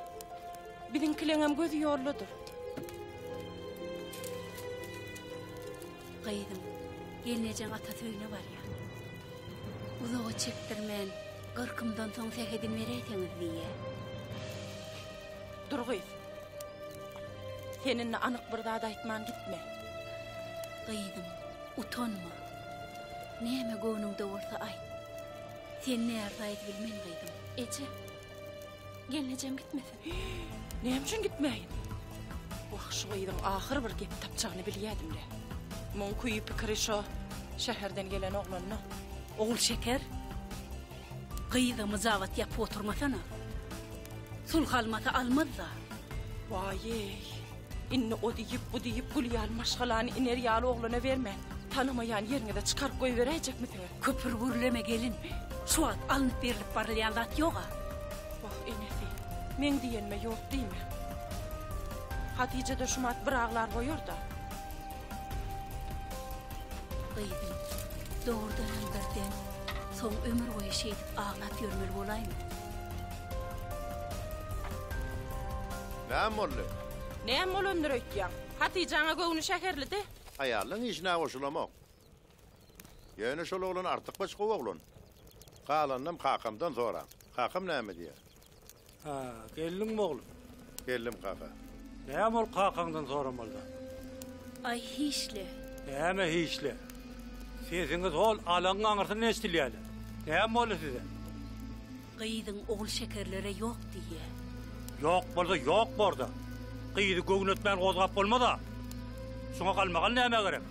Biziňkileňem gözi ýoldadyr. Gyzym, gelnejeň atasy öýüne barýar. Uzaga çekdirmän, gyrkymdan soň sähedini beräýseňiz diýýär. Dur gyz. Sen indi anyk bir zat aýtman gitme. Gyzym, utanma. Näme göwnüňde bolsa aýt. Sen närza edibilmen gyzym. Eje, Gelnejem gitmesin. Näme üçin gitmäýin? Wah, şu gyzyň ahyr bir gep tapjagyny bilýädim-le. Muň küýi pikiri şo şäherden gelen oglanda. Ogulşeker, gyza myjabat ýapyp oturmasana. Sulhy almasa almaz-da. Waý-eý, indi o diýip, bu diýip gül ýaly maşgalany iner ýaly oglana bermän, tanamaýan ýeriňize çykaryp goýberäýjekmisiňiz? Köpür gürleme gelin, şu wagt alnyp berlip barylýan zat ýog-a. Wah, enesi, meň diýenime ýok diýme. Hatyja-da şumat bir aglar goýar-da. Gyzym, dogrudanam birden, soň ömür boýy şeýdip aglap ýörmeli bolaýma. Näme boldy? Näme bolandyr öýtýäň? Hatyjaň-a göwni şäherlidi. Aýallaň işine goşulamok. Ýöne şol oglan artykmaç gowy oglan. Galanynam kakamdan soraň. Kakam näme diýer? Hä, geldiňmi oglum? Geldim kaka. Näme ol kakaňdan soramaly zat? Aý hiçle. Näme hiçle? Sesiňiz hol alaňyň aňyrsyndan eşidilýäle. Näme boldy size? Gyzyň Ogulşekerlere ýok diýýä. Ýok bolsa ýok borda. Gyzy göwnetmän gozgap bolmaz-a. Şuňa galmagal nämä gerek?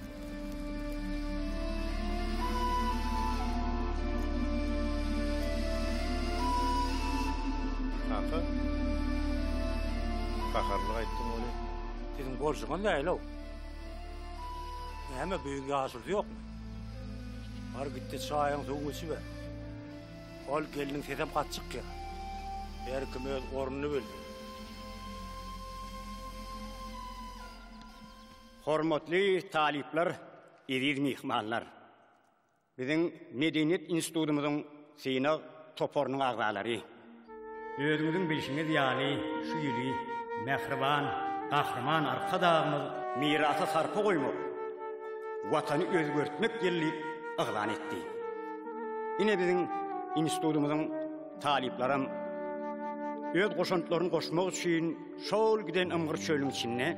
Kaka. Gaharly gaýtdyň ony. Siziň bolşuňyz nähili-ow? Näme bu öýüň ýaşulusy ýokmy? Bar gitde çaýyň suwuňy içiber. Ol gelniň sesem gaty çykýar. Her kim öz ornuny bilsin. Hormatly talyplar, eziz myhmanlar! Biziň Medeniýet institutymyzyň synag toparynyň agzalary! Özüňiziň bilşiňiz ýaly, şu ýyly mähriban Gahryman Arkadagymyz Mirasa sarpa goýmak, Watany özgertmek ýyly diýip yglan etdi. Ine biziň institutymyzyň talyplaram öz goşantlaryny goşmak üçin şol giden ymgyr çölüň içinde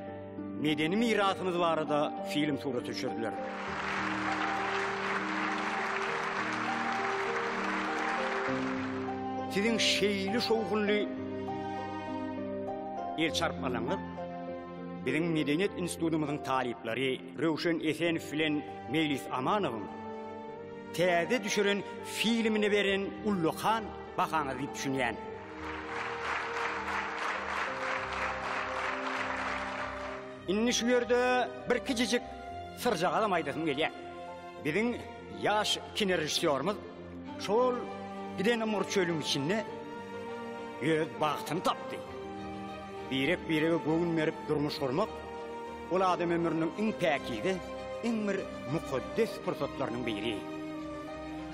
medeni mirasymyz barada film surata düşürdiler. Siziň şeýle şowhunly el çarpmalaryňyz biziň Medeniýet institutymyzyň talyplary Röwşen Esenow bilen Meýlis Amanowyň täze düşüren filmine beren ullakan bahaňyz diýip düşünýän. Indi şu ýerde bir kiçijik syrjagazam aýdasym gelýär. Biziň ýaş kinorežissýorymyz şol giden ymgyr çölüň içinde öz bagtyny tapdy. Birek-birege göwün berip durmuş gurmak, ol adam ömrüniň iň päkize, iň bir mukaddes pursatlarynyň biri.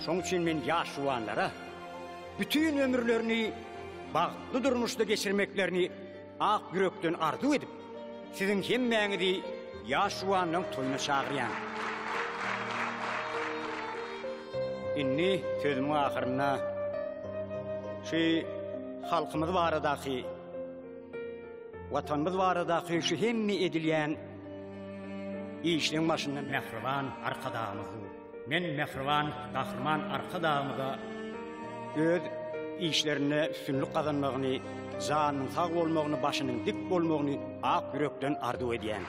Şoň üçin men ýaş juwanlara bütin ömürlerini bagtly durmuşda geçirmeklerini ak ýürekden arzuw edip, siziň hemmäňizi ýaş juwanlaň toýuna çagyrýan. Indi sözümiň ahyrynda şu halkymyz baradaky, Watanymyz baradaky şu hemme edilýän işleň başynda mähriban Arkadagymyz dur. Men mähriban Gahryman Arkadagymyza öz işlerinde üstünlik gazanmagyny, janynyň sag bolmagyny, başynyň dik bolmagyny ak ýürekden arzuw edýän.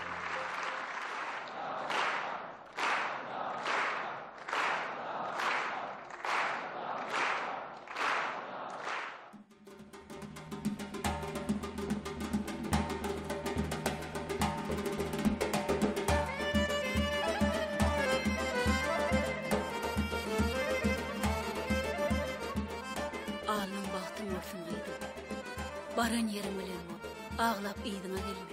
Alnyň bagtyň bolsun gyzym. Baran ýeriň bilen bol. Aglap yzyňa gelme.